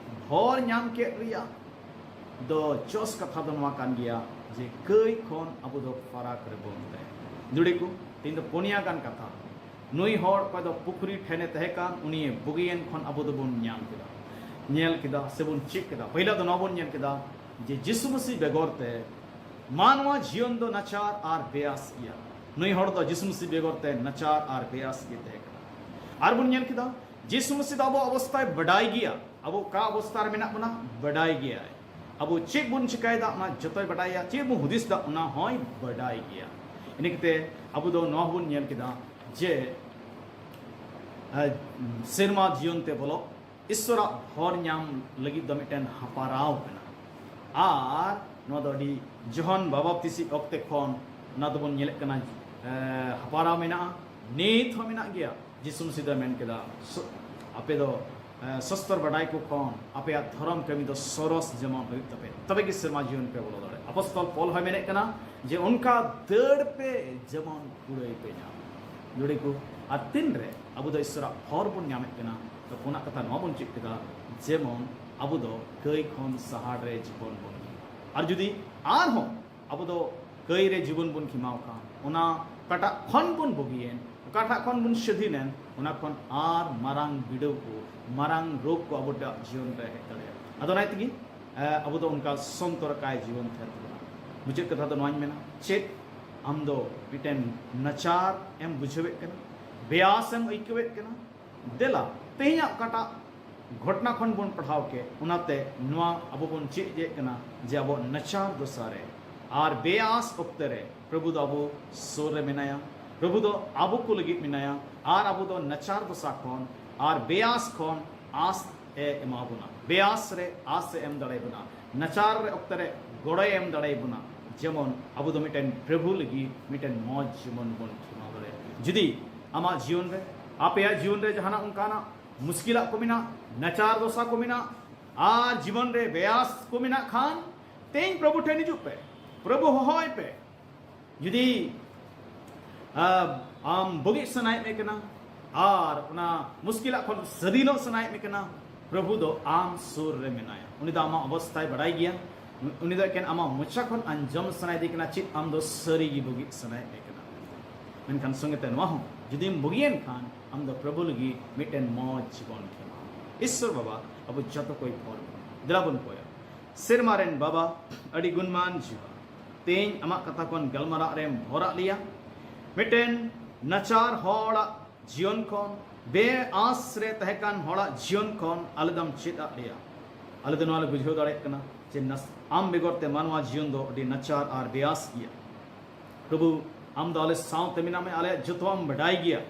ᱵᱷᱚᱨ ᱧᱟᱢ ᱠᱮᱫ ᱨᱮᱭᱟᱜ ᱫᱚ ᱡᱚᱥ ᱠᱟᱛᱷᱟ ᱫᱚ ᱱᱚᱣᱟ ᱠᱟᱱ ᱜᱮᱭᱟ ᱡᱮ ᱠᱟᱹᱭ ᱠᱷᱚᱱ ᱟᱵᱚ ᱫᱚ ᱯᱷᱟᱨᱟᱠ ᱨᱮᱵᱚᱱ ᱛᱟᱦᱮᱸ᱾ ᱡᱩᱲᱤ ᱠᱚ, ᱛᱮᱦᱮᱧ ᱫᱚ ᱯᱩᱱᱭᱟ ᱜᱟᱱ ᱠᱟᱛᱷᱟ᱾ ᱱᱩᱭ ᱦᱚᱲ ᱚᱠᱚᱭ ᱫᱚ ᱯᱩᱠᱷᱨᱤ ᱴᱷᱮᱱᱮ ᱛᱟᱦᱮᱸ ᱠᱟᱱ, ᱩᱱᱤ ᱵᱩᱜᱤᱭᱮᱱ ᱠᱷᱚᱱ ᱟᱵᱚ ᱫᱚᱵᱚᱱ ᱧᱟᱢ ᱠᱮᱫᱟ, ᱧᱮᱞ ᱠᱮᱫᱟ ᱥᱮᱵᱚᱱ ᱪᱮᱫ ᱠᱮᱫᱟ᱾ ᱯᱟᱹᱦᱤᱞᱟ ᱫᱚ ᱱᱚᱣᱟ ᱵᱚᱱ ᱧᱮᱞ ᱠᱮᱫᱟ ᱡᱮ ᱡᱤᱥᱩ ᱢᱟᱹᱥᱤ ᱵᱮᱜᱚᱨ ᱛᱮ ᱢᱟᱱᱣᱟ ᱡᱤᱭᱚᱱ ᱫᱚ ᱱᱟᱪᱟᱨ ᱟᱨ ᱵᱮᱭᱟᱥ ᱜᱮᱭᱟ᱾ ᱱᱩᱭ ᱦᱚᱲ ᱫᱚ ᱡᱤᱥᱩ ᱢᱟᱹᱥᱤ ᱵᱮᱜᱚᱨ ᱛᱮ ᱱᱟᱪᱟᱨ ᱟᱨ ᱵᱮᱭᱟᱥ ᱜᱮ ᱛᱟᱦᱮᱸ ᱠᱟᱱᱟ᱾ ᱟᱨ ᱵᱚᱱ ᱧᱮᱞ ᱠᱮᱫᱟ, ᱡᱤᱥᱩ ᱢᱟᱹᱥᱤ ᱫᱚ ᱟᱵᱚᱣᱟᱜ ᱚᱵᱚᱥᱛᱷᱟᱭ ᱵᱟᱰᱟᱭ ᱜᱮᱭᱟ, ᱟᱵᱚ ᱚᱠᱟ ᱚᱵᱚᱥᱛᱷᱟ ᱨᱮ ᱢᱮᱱᱟᱜ ᱵᱚᱱᱟ ᱵᱟᱰᱟᱭ ᱜᱮᱭᱟᱭ᱾ ᱟᱵᱚ ᱪᱮᱫ ᱵᱚᱱ ᱪᱤᱠᱟᱭᱮᱫᱟ ᱚᱱᱟ ᱡᱚᱛᱚᱭ ᱵᱟᱰᱟᱭᱟ, ᱪᱮᱫ ᱵᱚᱱ ᱦᱩᱫᱤᱥ ᱮᱫᱟ ᱚᱱᱟ ᱦᱚᱸᱭ ᱵᱟᱰᱟᱭ ᱜᱮᱭᱟ᱾ ᱤᱱᱟᱹ ᱠᱟᱛᱮ ᱟᱵᱚ ᱫᱚ ᱱᱚᱣᱟ ᱦᱚᱸᱵᱚᱱ ᱧᱮᱞ ᱠᱮᱫᱟ ᱡᱮ, ᱟᱨ ᱥᱮᱨᱢᱟ ᱡᱤᱭᱚᱱ ᱛᱮ ᱵᱚᱞᱚ, ᱤᱥᱥᱚᱨᱟᱜ ᱵᱷᱚᱨ ᱧᱟᱢ ᱞᱟᱹᱜᱤᱫ ᱫᱚ ᱢᱤᱫᱴᱮᱱ ᱦᱟᱯᱟᱨᱟᱣ ᱠᱟᱱᱟ᱾ ᱟᱨ ᱱᱚᱣᱟ ᱫᱚ ᱟᱹᱰᱤ ᱡᱚᱦᱚᱱ ᱵᱟᱵᱟᱯᱛᱤᱥᱤ ᱚᱠᱛᱮ ᱠᱷᱚᱱ ᱚᱱᱟ ᱫᱚᱵᱚᱱ ᱧᱮᱞᱮᱫ ᱠᱟᱱᱟ, ᱮ, ᱦᱟᱯᱟᱨᱟᱣ ᱢᱮᱱᱟᱜᱼᱟ, ᱱᱤᱛ ᱦᱚᱸ ᱢᱮᱱᱟᱜ ᱜᱮᱭᱟ᱾ ᱡᱤᱥᱩ ᱢᱟᱹᱥᱤ ᱫᱚᱭ ᱢᱮᱱ ᱠᱮᱫᱟ, ᱥᱚ-, ᱟᱯᱮ ᱫᱚ, ᱮ, ᱥᱚᱥᱛᱚᱨ ᱵᱟᱰᱟᱭ ᱠᱚ ᱠᱷᱚᱱ ᱟᱯᱮᱭᱟᱜ ᱫᱷᱚᱨᱚᱢ ᱠᱟᱹᱢᱤ ᱫᱚ ᱥᱚᱨᱚᱥ ᱡᱮᱢᱚᱱ ᱦᱩᱭᱩᱜ ᱛᱟᱯᱮ, ᱛᱚᱵᱮ ᱜᱮ ᱥᱮᱨᱢᱟ ᱡᱤᱭᱚᱱ ᱯᱮ ᱵᱚᱞᱚ ᱫᱟᱲᱮᱭᱟᱜᱼᱟ᱾ ᱟᱯᱚᱥᱛᱚᱞ ᱯᱚᱞ ᱦᱚᱸᱭ ᱢᱮᱱᱮᱫ ᱠᱟᱱᱟ ᱡᱮ ᱚᱱᱠᱟ ᱫᱟᱹᱲ ᱯᱮ ᱡᱮᱢᱚᱱ ᱠᱩᱲᱟᱹᱭ ᱯᱮ ᱧᱟᱢ᱾ ᱡᱩᱲᱤ ᱠᱚ, ᱟᱨ ᱛᱤᱱᱨᱮ ᱟᱵᱚ ᱫᱚ ᱤᱥᱥᱚᱨᱟᱜ ᱵᱷᱚᱨ ᱵᱚᱱ ᱧᱟᱢᱮᱫ ᱠᱟᱱᱟ, ᱯᱩᱱᱟᱜ ᱠᱟᱛᱷᱟ ᱱᱚᱣᱟ ᱵᱚᱱ ᱪᱮᱫ ᱠᱮᱫᱟ, ᱡᱮᱢᱚᱱ ᱟᱵᱚ ᱫᱚ ᱠᱟᱹᱭ ᱠᱷᱚᱱ ᱥᱟᱦᱟᱲ ᱨᱮ ᱡᱤᱵᱚᱱ ᱵᱚᱱ ᱠᱷᱮᱢᱟᱣ᱾ ᱟᱨ ᱡᱩᱫᱤ ᱟᱨᱦᱚᱸ ᱟᱵᱚ ᱫᱚ ᱠᱟᱹᱭ ᱨᱮ ᱡᱤᱵᱚᱱ ᱵᱚᱱ ᱠᱷᱮᱢᱟᱣ ᱠᱷᱟᱱ, ᱚᱱᱟ ᱚᱠᱟᱴᱟᱜ ᱠᱷᱚᱱ ᱵᱚᱱ ᱵᱩᱜᱤᱭᱮᱱ, ᱚᱠᱟᱴᱟᱜ ᱠᱷᱚᱱ ᱵᱚᱱ ᱥᱟᱹᱫᱷᱤᱱᱮᱱ, ᱚᱱᱟ ᱠᱷᱚᱱ ᱟᱨ ᱢᱟᱨᱟᱝ ᱵᱤᱰᱟᱹᱣ ᱠᱚ, ᱢᱟᱨᱟᱝ ᱨᱳᱜᱽ ᱠᱚ ᱟᱵᱚᱣᱟᱜ ᱡᱤᱭᱚᱱ ᱨᱮ ᱦᱮᱡ ᱫᱟᱲᱮᱭᱟᱜᱼᱟ᱾ ᱟᱫᱚ ᱚᱱᱟ ᱛᱮᱜᱮ ᱮ, ᱟᱵᱚ ᱫᱚ ᱚᱱᱠᱟ ᱥᱚᱱᱛᱚᱨ ᱠᱟᱭ ᱡᱤᱵᱚᱱ ᱛᱟᱦᱮᱱ ᱛᱟᱵᱚᱱᱟ᱾ ᱢᱩᱪᱟᱹᱫ ᱠᱟᱛᱷᱟ ᱫᱚ ᱱᱚᱣᱟᱧ ᱢᱮᱱᱟ, ᱪᱮᱫ ᱟᱢ ᱫᱚ ᱢᱤᱫᱴᱮᱱ ᱱᱟᱪᱟᱨ ᱮᱢ ᱵᱩᱡᱷᱟᱹᱣᱮᱫ ᱠᱟᱱᱟ, ᱵᱮᱭᱟᱥ ᱮᱢ ᱟᱹᱭᱠᱟᱹᱣᱮᱫ ᱠᱟᱱᱟ? ᱫᱮᱞᱟ, ᱛᱮᱦᱮᱧᱟᱜ ᱚᱠᱟᱴᱟᱜ ᱜᱷᱚᱴᱱᱟ ᱠᱷᱚᱱ ᱵᱚᱱ ᱯᱟᱲᱦᱟᱣ ᱠᱮᱫ, ᱚᱱᱟᱛᱮ ᱱᱚᱣᱟ ᱟᱵᱚ ᱵᱚᱱ ᱪᱮᱫ ᱮᱫ ᱠᱟᱱᱟ ᱡᱮ ᱟᱵᱚ ᱱᱟᱪᱟᱨ ᱫᱚᱥᱟ ᱨᱮ ᱟᱨ ᱵᱮᱭᱟᱥ ᱚᱠᱛᱮ ᱨᱮ ᱯᱨᱚᱵᱷᱩ ᱫᱚ ᱟᱵᱚ ᱥᱩᱨ ᱨᱮ ᱢᱮᱱᱟᱭᱟ, ᱯᱨᱚᱵᱷᱩ ᱫᱚ ᱟᱵᱚ ᱠᱚ ᱞᱟᱹᱜᱤᱫ ᱢᱮᱱᱟᱭᱟ, ᱟᱨ ᱟᱵᱚ ᱫᱚ ᱱᱟᱪᱟᱨ ᱫᱚᱥᱟ ᱠᱷᱚᱱ ᱟᱨ ᱵᱮᱭᱟᱥ ᱠᱷᱚᱱ ᱟᱥ ᱮ ᱮᱢᱟ ᱵᱚᱱᱟ, ᱵᱮᱭᱟᱥ ᱨᱮ ᱟᱥ ᱮ ᱮᱢ ᱫᱟᱲᱮ ᱵᱚᱱᱟ, ᱱᱟᱪᱟᱨ ᱨᱮ ᱚᱠᱛᱮ ᱨᱮ ᱜᱚᱲᱚᱭ ᱮᱢ ᱫᱟᱲᱮ ᱵᱚᱱᱟ, ᱡᱮᱢᱚᱱ ᱟᱵᱚ ᱫᱚ ᱢᱤᱫᱴᱮᱱ ᱯᱨᱚᱵᱷᱩ ᱞᱟᱹᱜᱤᱫ ᱢᱤᱫᱴᱮᱱ ᱢᱚᱡᱽ ᱡᱤᱵᱚᱱ ᱵᱚᱱ ᱠᱷᱮᱢᱟᱣ ᱫᱟᱲᱮᱭᱟᱜᱼᱟ᱾ ᱡᱩᱫᱤ ᱟᱢᱟᱜ ᱡᱤᱭᱚᱱ ᱨᱮ, ᱟᱯᱮᱭᱟᱜ ᱡᱤᱭᱚᱱ ᱨᱮ ᱡᱟᱦᱟᱱᱟᱜ ᱚᱱᱠᱟᱱᱟᱜ ᱢᱩᱥᱠᱤᱞᱟᱜ ᱠᱚ ᱢᱮᱱᱟᱜ, ᱱᱟᱪᱟᱨ ᱫᱚᱥᱟ ᱠᱚ ᱢᱮᱱᱟᱜ, ᱟᱨ ᱡᱤᱵᱚᱱ ᱨᱮ ᱵᱮᱭᱟᱥ ᱠᱚ ᱢᱮᱱᱟᱜ ᱠᱷᱟᱱ, ᱛᱮᱦᱮᱧ ᱯᱨᱚᱵᱷᱩ ᱴᱷᱮᱱ ᱦᱤᱡᱩᱜ ᱯᱮ, ᱯᱨᱚᱵᱷᱩ ᱦᱚᱦᱚᱭ ᱯᱮ᱾ ᱡᱩᱫᱤ ᱟᱢ ᱵᱩᱜᱤ ᱥᱟᱱᱟᱭᱮᱫ ᱢᱮ ᱠᱟᱱᱟ ᱟᱨ ᱚᱱᱟ ᱢᱩᱥᱠᱤᱞᱟᱜ ᱠᱷᱚᱱ ᱥᱟᱹᱫᱷᱤᱱᱚᱜ ᱥᱟᱱᱟᱭᱮᱫ ᱢᱮ ᱠᱟᱱᱟ, ᱯᱨᱚᱵᱷᱩ ᱫᱚ ᱟᱢ ᱥᱩᱨ ᱨᱮ ᱢᱮᱱᱟᱭᱟ᱾ ᱩᱱᱤ ᱫᱚ ᱟᱢᱟᱜ ᱚᱵᱚᱥᱛᱷᱟᱭ ᱵᱟᱰᱟᱭ ᱜᱮᱭᱟ᱾ ᱩᱱᱤ ᱫᱚ ᱮᱠᱮᱱ ᱟᱢᱟᱜ ᱢᱚᱪᱟ ᱠᱷᱚᱱ ᱟᱸᱡᱚᱢ ᱥᱟᱱᱟᱭᱮᱫᱮ ᱠᱟᱱᱟ, ᱪᱮᱫ ᱟᱢ ᱫᱚ ᱥᱟᱹᱨᱤ ᱜᱮ ᱵᱩᱜᱤ ᱥᱟᱱᱟᱭᱮᱫ ᱢᱮ ᱠᱟᱱᱟ᱾ ᱢᱮᱱᱠᱷᱟᱱ ᱥᱚᱸᱜᱮ ᱛᱮ ᱱᱚᱣᱟ ᱦᱚᱸ, ᱡᱩᱫᱤᱢ ᱵᱩᱜᱤᱭᱮᱱ ᱠᱷᱟᱱ, ᱟᱢ ᱫᱚ ᱯᱨᱚᱵᱷᱩ ᱞᱟᱹᱜᱤᱫ ᱢᱤᱫᱴᱮᱱ ᱢᱚᱡᱽ ᱡᱤᱵᱚᱱ ᱠᱷᱮᱢᱟᱣ᱾ ᱤᱥᱥᱚᱨ ᱵᱟᱵᱟ ᱟᱵᱚ ᱡᱚᱛᱚ ᱠᱚᱭ ᱵᱷᱚᱨ ᱵᱚᱱᱟ᱾ ᱫᱮᱞᱟ ᱵᱚᱱ ᱠᱚᱭᱟ᱾ ᱥᱮᱨᱢᱟ ᱨᱮᱱ ᱵᱟᱵᱟ, ᱟᱹᱰᱤ ᱜᱩᱱᱢᱟᱱ ᱡᱤᱣᱟ, ᱛᱮᱦᱮᱧ ᱟᱢᱟᱜ ᱠᱟᱛᱷᱟ ᱠᱷᱚᱱ ᱜᱟᱞᱢᱟᱨᱟᱜ ᱨᱮᱢ ᱵᱷᱚᱨᱟᱜ ᱞᱮᱭᱟ᱾ ᱢᱤᱫᱴᱮᱱ ᱱᱟᱪᱟᱨ ᱦᱚᱲᱟᱜ ᱡᱤᱭᱚᱱ ᱠᱷᱚᱱ, ᱵᱮᱼᱟᱥ ᱨᱮ ᱛᱟᱦᱮᱸ ᱠᱟᱱ ᱦᱚᱲᱟᱜ ᱡᱤᱭᱚᱱ ᱠᱷᱚᱱ ᱟᱞᱮ ᱫᱚᱢ ᱪᱮᱫ ᱟᱫ ᱞᱮᱭᱟ᱾ ᱟᱞᱮ ᱫᱚ ᱱᱚᱣᱟ ᱞᱮ ᱵᱩᱡᱷᱟᱹᱣ ᱫᱟᱲᱮᱭᱟᱜ ᱠᱟᱱᱟ ᱡᱮ ᱱᱟᱥ-, ᱟᱢ ᱵᱮᱜᱚᱨ ᱛᱮ ᱢᱟᱱᱣᱟ ᱡᱤᱭᱚᱱ ᱫᱚ ᱟᱹᱰᱤ ᱱᱟᱪᱟᱨ ᱟᱨ ᱵᱮᱼᱟᱥ ᱜᱮᱭᱟ᱾ ᱯᱨᱚᱵᱷᱩ, ᱟᱢ ᱫᱚ ᱟᱞᱮ ᱥᱟᱶᱛᱮ ᱢᱮᱱᱟᱜ ᱢᱮ, ᱟᱞᱮᱭᱟᱜ ᱡᱚᱛᱚᱣᱟᱜ ᱮᱢ ᱵᱟᱰᱟᱭ ᱜᱮᱭᱟ᱾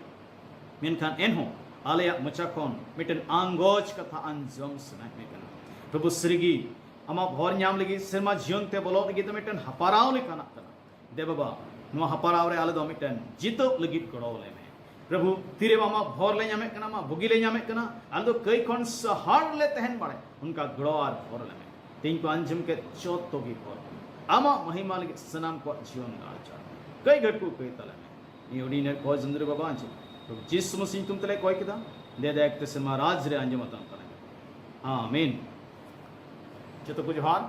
ᱢᱮᱱᱠᱷᱟᱱ ᱮᱱᱦᱚᱸ ᱟᱞᱮᱭᱟᱜ ᱢᱚᱪᱟ ᱠᱷᱚᱱ ᱢᱤᱫᱴᱮᱱ ᱟᱸᱜᱚᱪ ᱠᱟᱛᱷᱟ ᱟᱸᱡᱚᱢ ᱥᱟᱱᱟᱭᱮᱫ ᱢᱮ ᱠᱟᱱᱟ᱾ ᱯᱨᱚᱵᱷᱩ, ᱥᱟᱹᱨᱤᱜᱮ ᱟᱢᱟᱜ ᱵᱷᱚᱨ ᱧᱟᱢ ᱞᱟᱹᱜᱤᱫ ᱥᱮᱨᱢᱟ ᱡᱤᱭᱚᱱ ᱛᱮ ᱵᱚᱞᱚᱜ ᱞᱟᱹᱜᱤᱫ ᱫᱚ ᱢᱤᱫᱴᱮᱱ ᱦᱟᱯᱟᱨᱟᱣ ᱞᱮᱠᱟᱱᱟᱜ ᱠᱟᱱᱟ᱾ ᱫᱮ ᱵᱟᱵᱟ, ᱱᱚᱣᱟ ᱦᱟᱯᱟᱨᱟᱣ ᱨᱮ ᱟᱞᱮ ᱫᱚ ᱢᱤᱫᱴᱮᱱ ᱡᱤᱛᱟᱹᱜ ᱞᱟᱹᱜᱤᱫ ᱜᱚᱲᱚ ᱟᱞᱮ ᱢᱮ᱾ ᱯᱨᱚᱵᱷᱩ, ᱛᱤᱨᱮ ᱟᱢᱟᱜ ᱵᱷᱚᱨ ᱞᱮ ᱧᱟᱢᱮᱫ ᱠᱟᱱᱟ, ᱟᱢᱟᱜ ᱵᱩᱜᱤ ᱞᱮ ᱧᱟᱢᱮᱫ ᱠᱟᱱᱟ, ᱟᱞᱮ ᱫᱚ ᱠᱟᱹᱭ ᱠᱷᱚᱱ ᱥᱟᱦᱟᱲ ᱞᱮ ᱛᱟᱦᱮᱱ ᱵᱟᱲᱟᱭ, ᱚᱱᱠᱟ ᱜᱚᱲᱚ ᱟᱨ ᱵᱷᱚᱨ ᱞᱮ ᱢᱮ᱾ ᱛᱮᱦᱮᱧ ᱠᱚ ᱟᱸᱡᱚᱢ ᱠᱮᱫ, ᱡᱚᱛᱚ ᱜᱮ ᱵᱷᱚᱨ ᱞᱮ ᱢᱮ᱾ ᱟᱢᱟᱜ ᱢᱚᱦᱤᱢᱟ ᱞᱟᱹᱜᱤᱫ ᱥᱟᱱᱟᱢ ᱠᱚᱣᱟᱜ ᱡᱤᱭᱚᱱ ᱞᱮ ᱟᱨᱡᱟᱣ ᱢᱮ᱾ ᱠᱟᱹᱭ ᱜᱷᱟᱹᱴ ᱠᱚ ᱠᱟᱹᱭ ᱛᱟᱞᱮ ᱢᱮ᱾ ᱱᱤᱭᱟᱹ ᱦᱩᱰᱤᱧ ᱱᱮᱨ ᱠᱚ ᱡᱚᱱᱫᱨᱤ ᱵᱟᱵᱟ ᱟᱸᱡᱚᱢ, ᱯᱨᱚᱵᱷᱩ ᱡᱤᱥᱩ ᱢᱟᱥᱤ ᱧᱩᱛᱩᱢ ᱛᱮᱞᱮ ᱠᱚᱭ ᱠᱮᱫᱟ᱾ ᱫᱮ ᱫᱟᱭᱟ ᱠᱟᱛᱮ ᱥᱮᱨᱢᱟ ᱨᱟᱡᱽ ᱨᱮ ᱟᱸᱡᱚᱢ ᱟᱛᱟᱢ ᱛᱟᱞᱟᱝ᱾ ᱟᱢᱤᱱ᱾ ᱡᱚᱛᱚ ᱠᱚ ᱡᱚᱦᱟᱨ᱾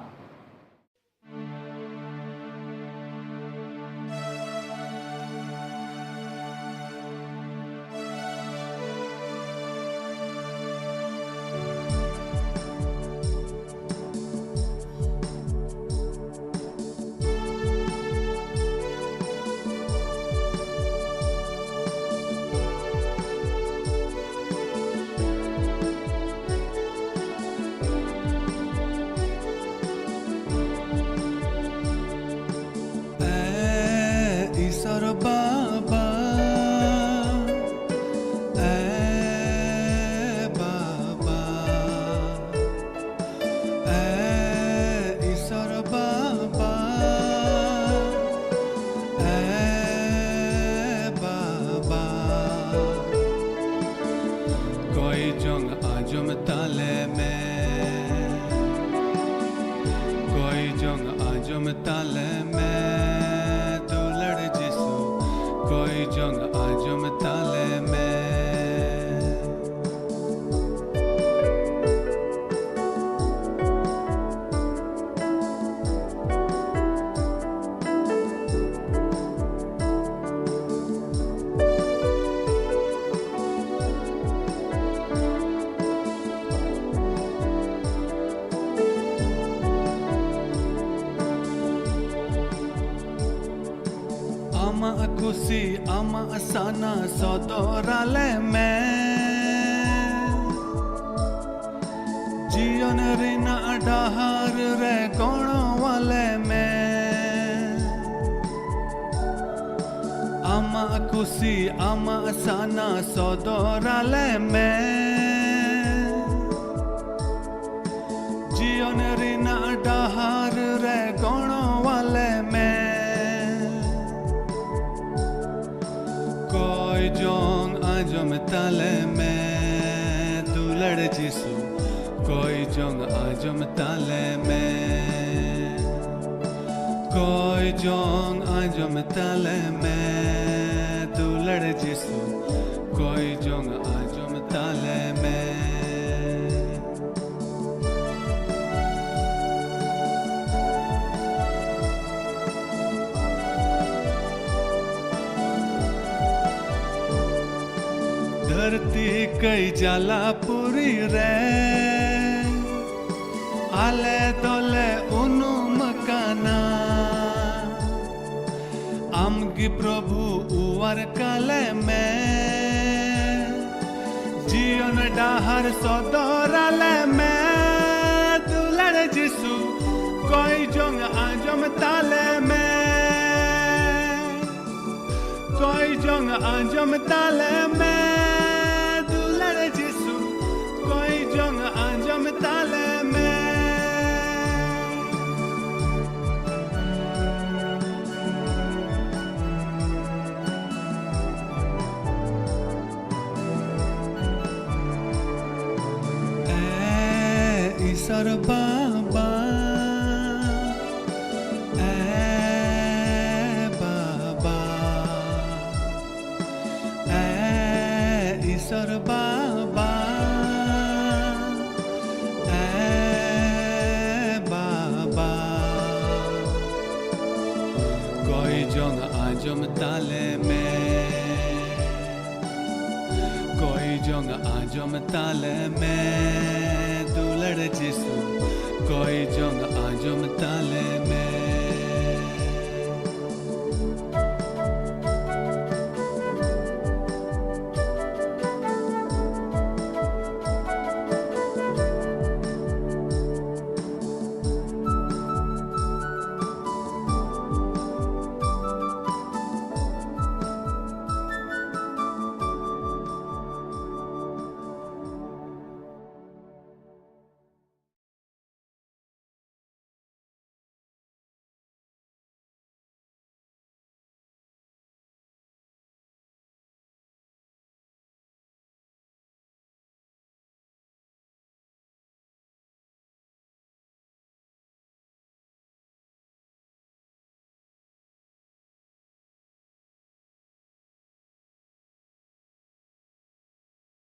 ᱮ ᱤᱥᱚᱨ ᱵᱟᱵᱟ, ᱮ ᱵᱟᱵᱟ, ᱮ ᱤᱥᱚᱨ ᱵᱟᱵᱟ, ᱮ ᱵᱟᱵᱟ, ᱠᱚᱭ ᱡᱚᱝ ᱟᱸᱡᱚᱢ ᱛᱟᱞᱮ ᱢᱮ, ᱠᱚᱭ ᱡᱚᱝ ᱟᱸᱡᱚᱢ ᱛᱟᱞᱮ ᱢᱮ, ᱫᱩᱞᱟᱹᱲ ᱡᱤᱥᱩ, ᱠᱚᱭ ᱡᱚᱝ ᱟᱸᱡᱚᱢ ᱛᱟᱞᱮ ᱢᱮ᱾ ᱟᱢᱟᱜ ᱠᱩᱥᱤ, ᱟᱢᱟᱜ ᱥᱟᱱᱟ ᱥᱚᱫᱚᱨ ᱟᱞᱮ ᱢᱮ᱾ ᱡᱤᱭᱚᱱ ᱨᱮᱱᱟᱜ ᱰᱟᱦᱟᱨ ᱨᱮ ᱜᱚᱲᱚ ᱟᱞᱮ ᱢᱮ᱾ ᱟᱢᱟᱜ ᱠᱩᱥᱤ, ᱟᱢᱟᱜ ᱥᱟᱱᱟ ᱥᱚᱫᱚᱨ ᱟᱞᱮ ᱢᱮ᱾ ᱡᱤᱭᱚᱱ ᱨᱮᱱᱟᱜ ᱰᱟᱦᱟᱨ ᱨᱮ ᱜᱚᱲᱚ ᱟᱞᱮ ᱢᱮ᱾ ᱠᱚᱭ ᱡᱚᱝ ᱟᱸᱡᱚᱢ ᱛᱟᱞᱮ ᱢᱮ, ᱫᱩᱞᱟᱹᱲ ᱡᱤᱥᱩ, ᱠᱚᱭ ᱡᱚᱝ ᱟᱸᱡᱚᱢ ᱛᱟᱞᱮ ᱢᱮ, ᱠᱚᱭ ᱡᱚᱝ ᱟᱸᱡᱚᱢ ᱛᱟᱞᱮ ᱢᱮ, ᱫᱩᱞᱟᱹᱲ ᱡᱤᱥᱩ, ᱠᱚᱭ ᱡᱚᱝ ᱟᱸᱡᱚᱢ ᱛᱟᱞᱮ ᱢᱮ᱾ ᱫᱷᱟᱹᱨᱛᱤ ᱠᱟᱹᱭ ᱡᱟᱞᱟᱯᱩᱨᱤ ᱨᱮ ᱟᱞᱮ ᱫᱚᱞᱮ ᱩᱱᱩᱢ ᱟᱠᱟᱱᱟ᱾ ᱟᱢ ᱜᱮ ᱯᱨᱚᱵᱷᱩ ᱚᱣᱟᱨ ᱠᱟᱞᱮ ᱢᱮ᱾ ᱡᱤᱭᱚᱱ ᱰᱟᱦᱟᱨ ᱥᱚᱫᱚᱨ ᱟᱞᱮ ᱢᱮ᱾ ᱫᱩᱞᱟᱹᱲ ᱡᱤᱥᱩ ᱠᱚᱭ ᱡᱚᱝ ᱟᱸᱡᱚᱢ ᱛᱟᱞᱮ ᱢᱮ᱾ ᱠᱚᱭ ᱡᱚᱝ ᱟᱸᱡᱚᱢ ᱛᱟᱞᱮ ᱢᱮ᱾ ᱫᱩᱞᱟᱹᱲ ᱡᱤᱥᱩ ᱠᱚᱭ ᱡᱚᱝ ᱟᱸᱡᱚᱢ ᱛᱟᱞᱮ ᱢᱮ᱾ ᱮ ᱤᱥᱚᱨ ᱵᱟᱵᱟ, ᱮ ᱵᱟᱵᱟ, ᱮ ᱤᱥᱚᱨ ᱵᱟᱵᱟ, ᱮ ᱵᱟᱵᱟ, ᱠᱚᱭ ᱡᱚᱝ ᱟᱸᱡᱚᱢ ᱛᱟᱞᱮ ᱢᱮ᱾ ᱠᱚᱭ ᱡᱚᱝ ᱟᱸᱡᱚᱢ ᱛᱟᱞᱮ ᱢᱮ᱾ ᱫᱩᱞᱟᱹᱲ ᱡᱤᱥᱩ ᱠᱚᱭ ᱡᱚᱝ ᱟᱸᱡᱚᱢ ᱛᱟᱞᱮ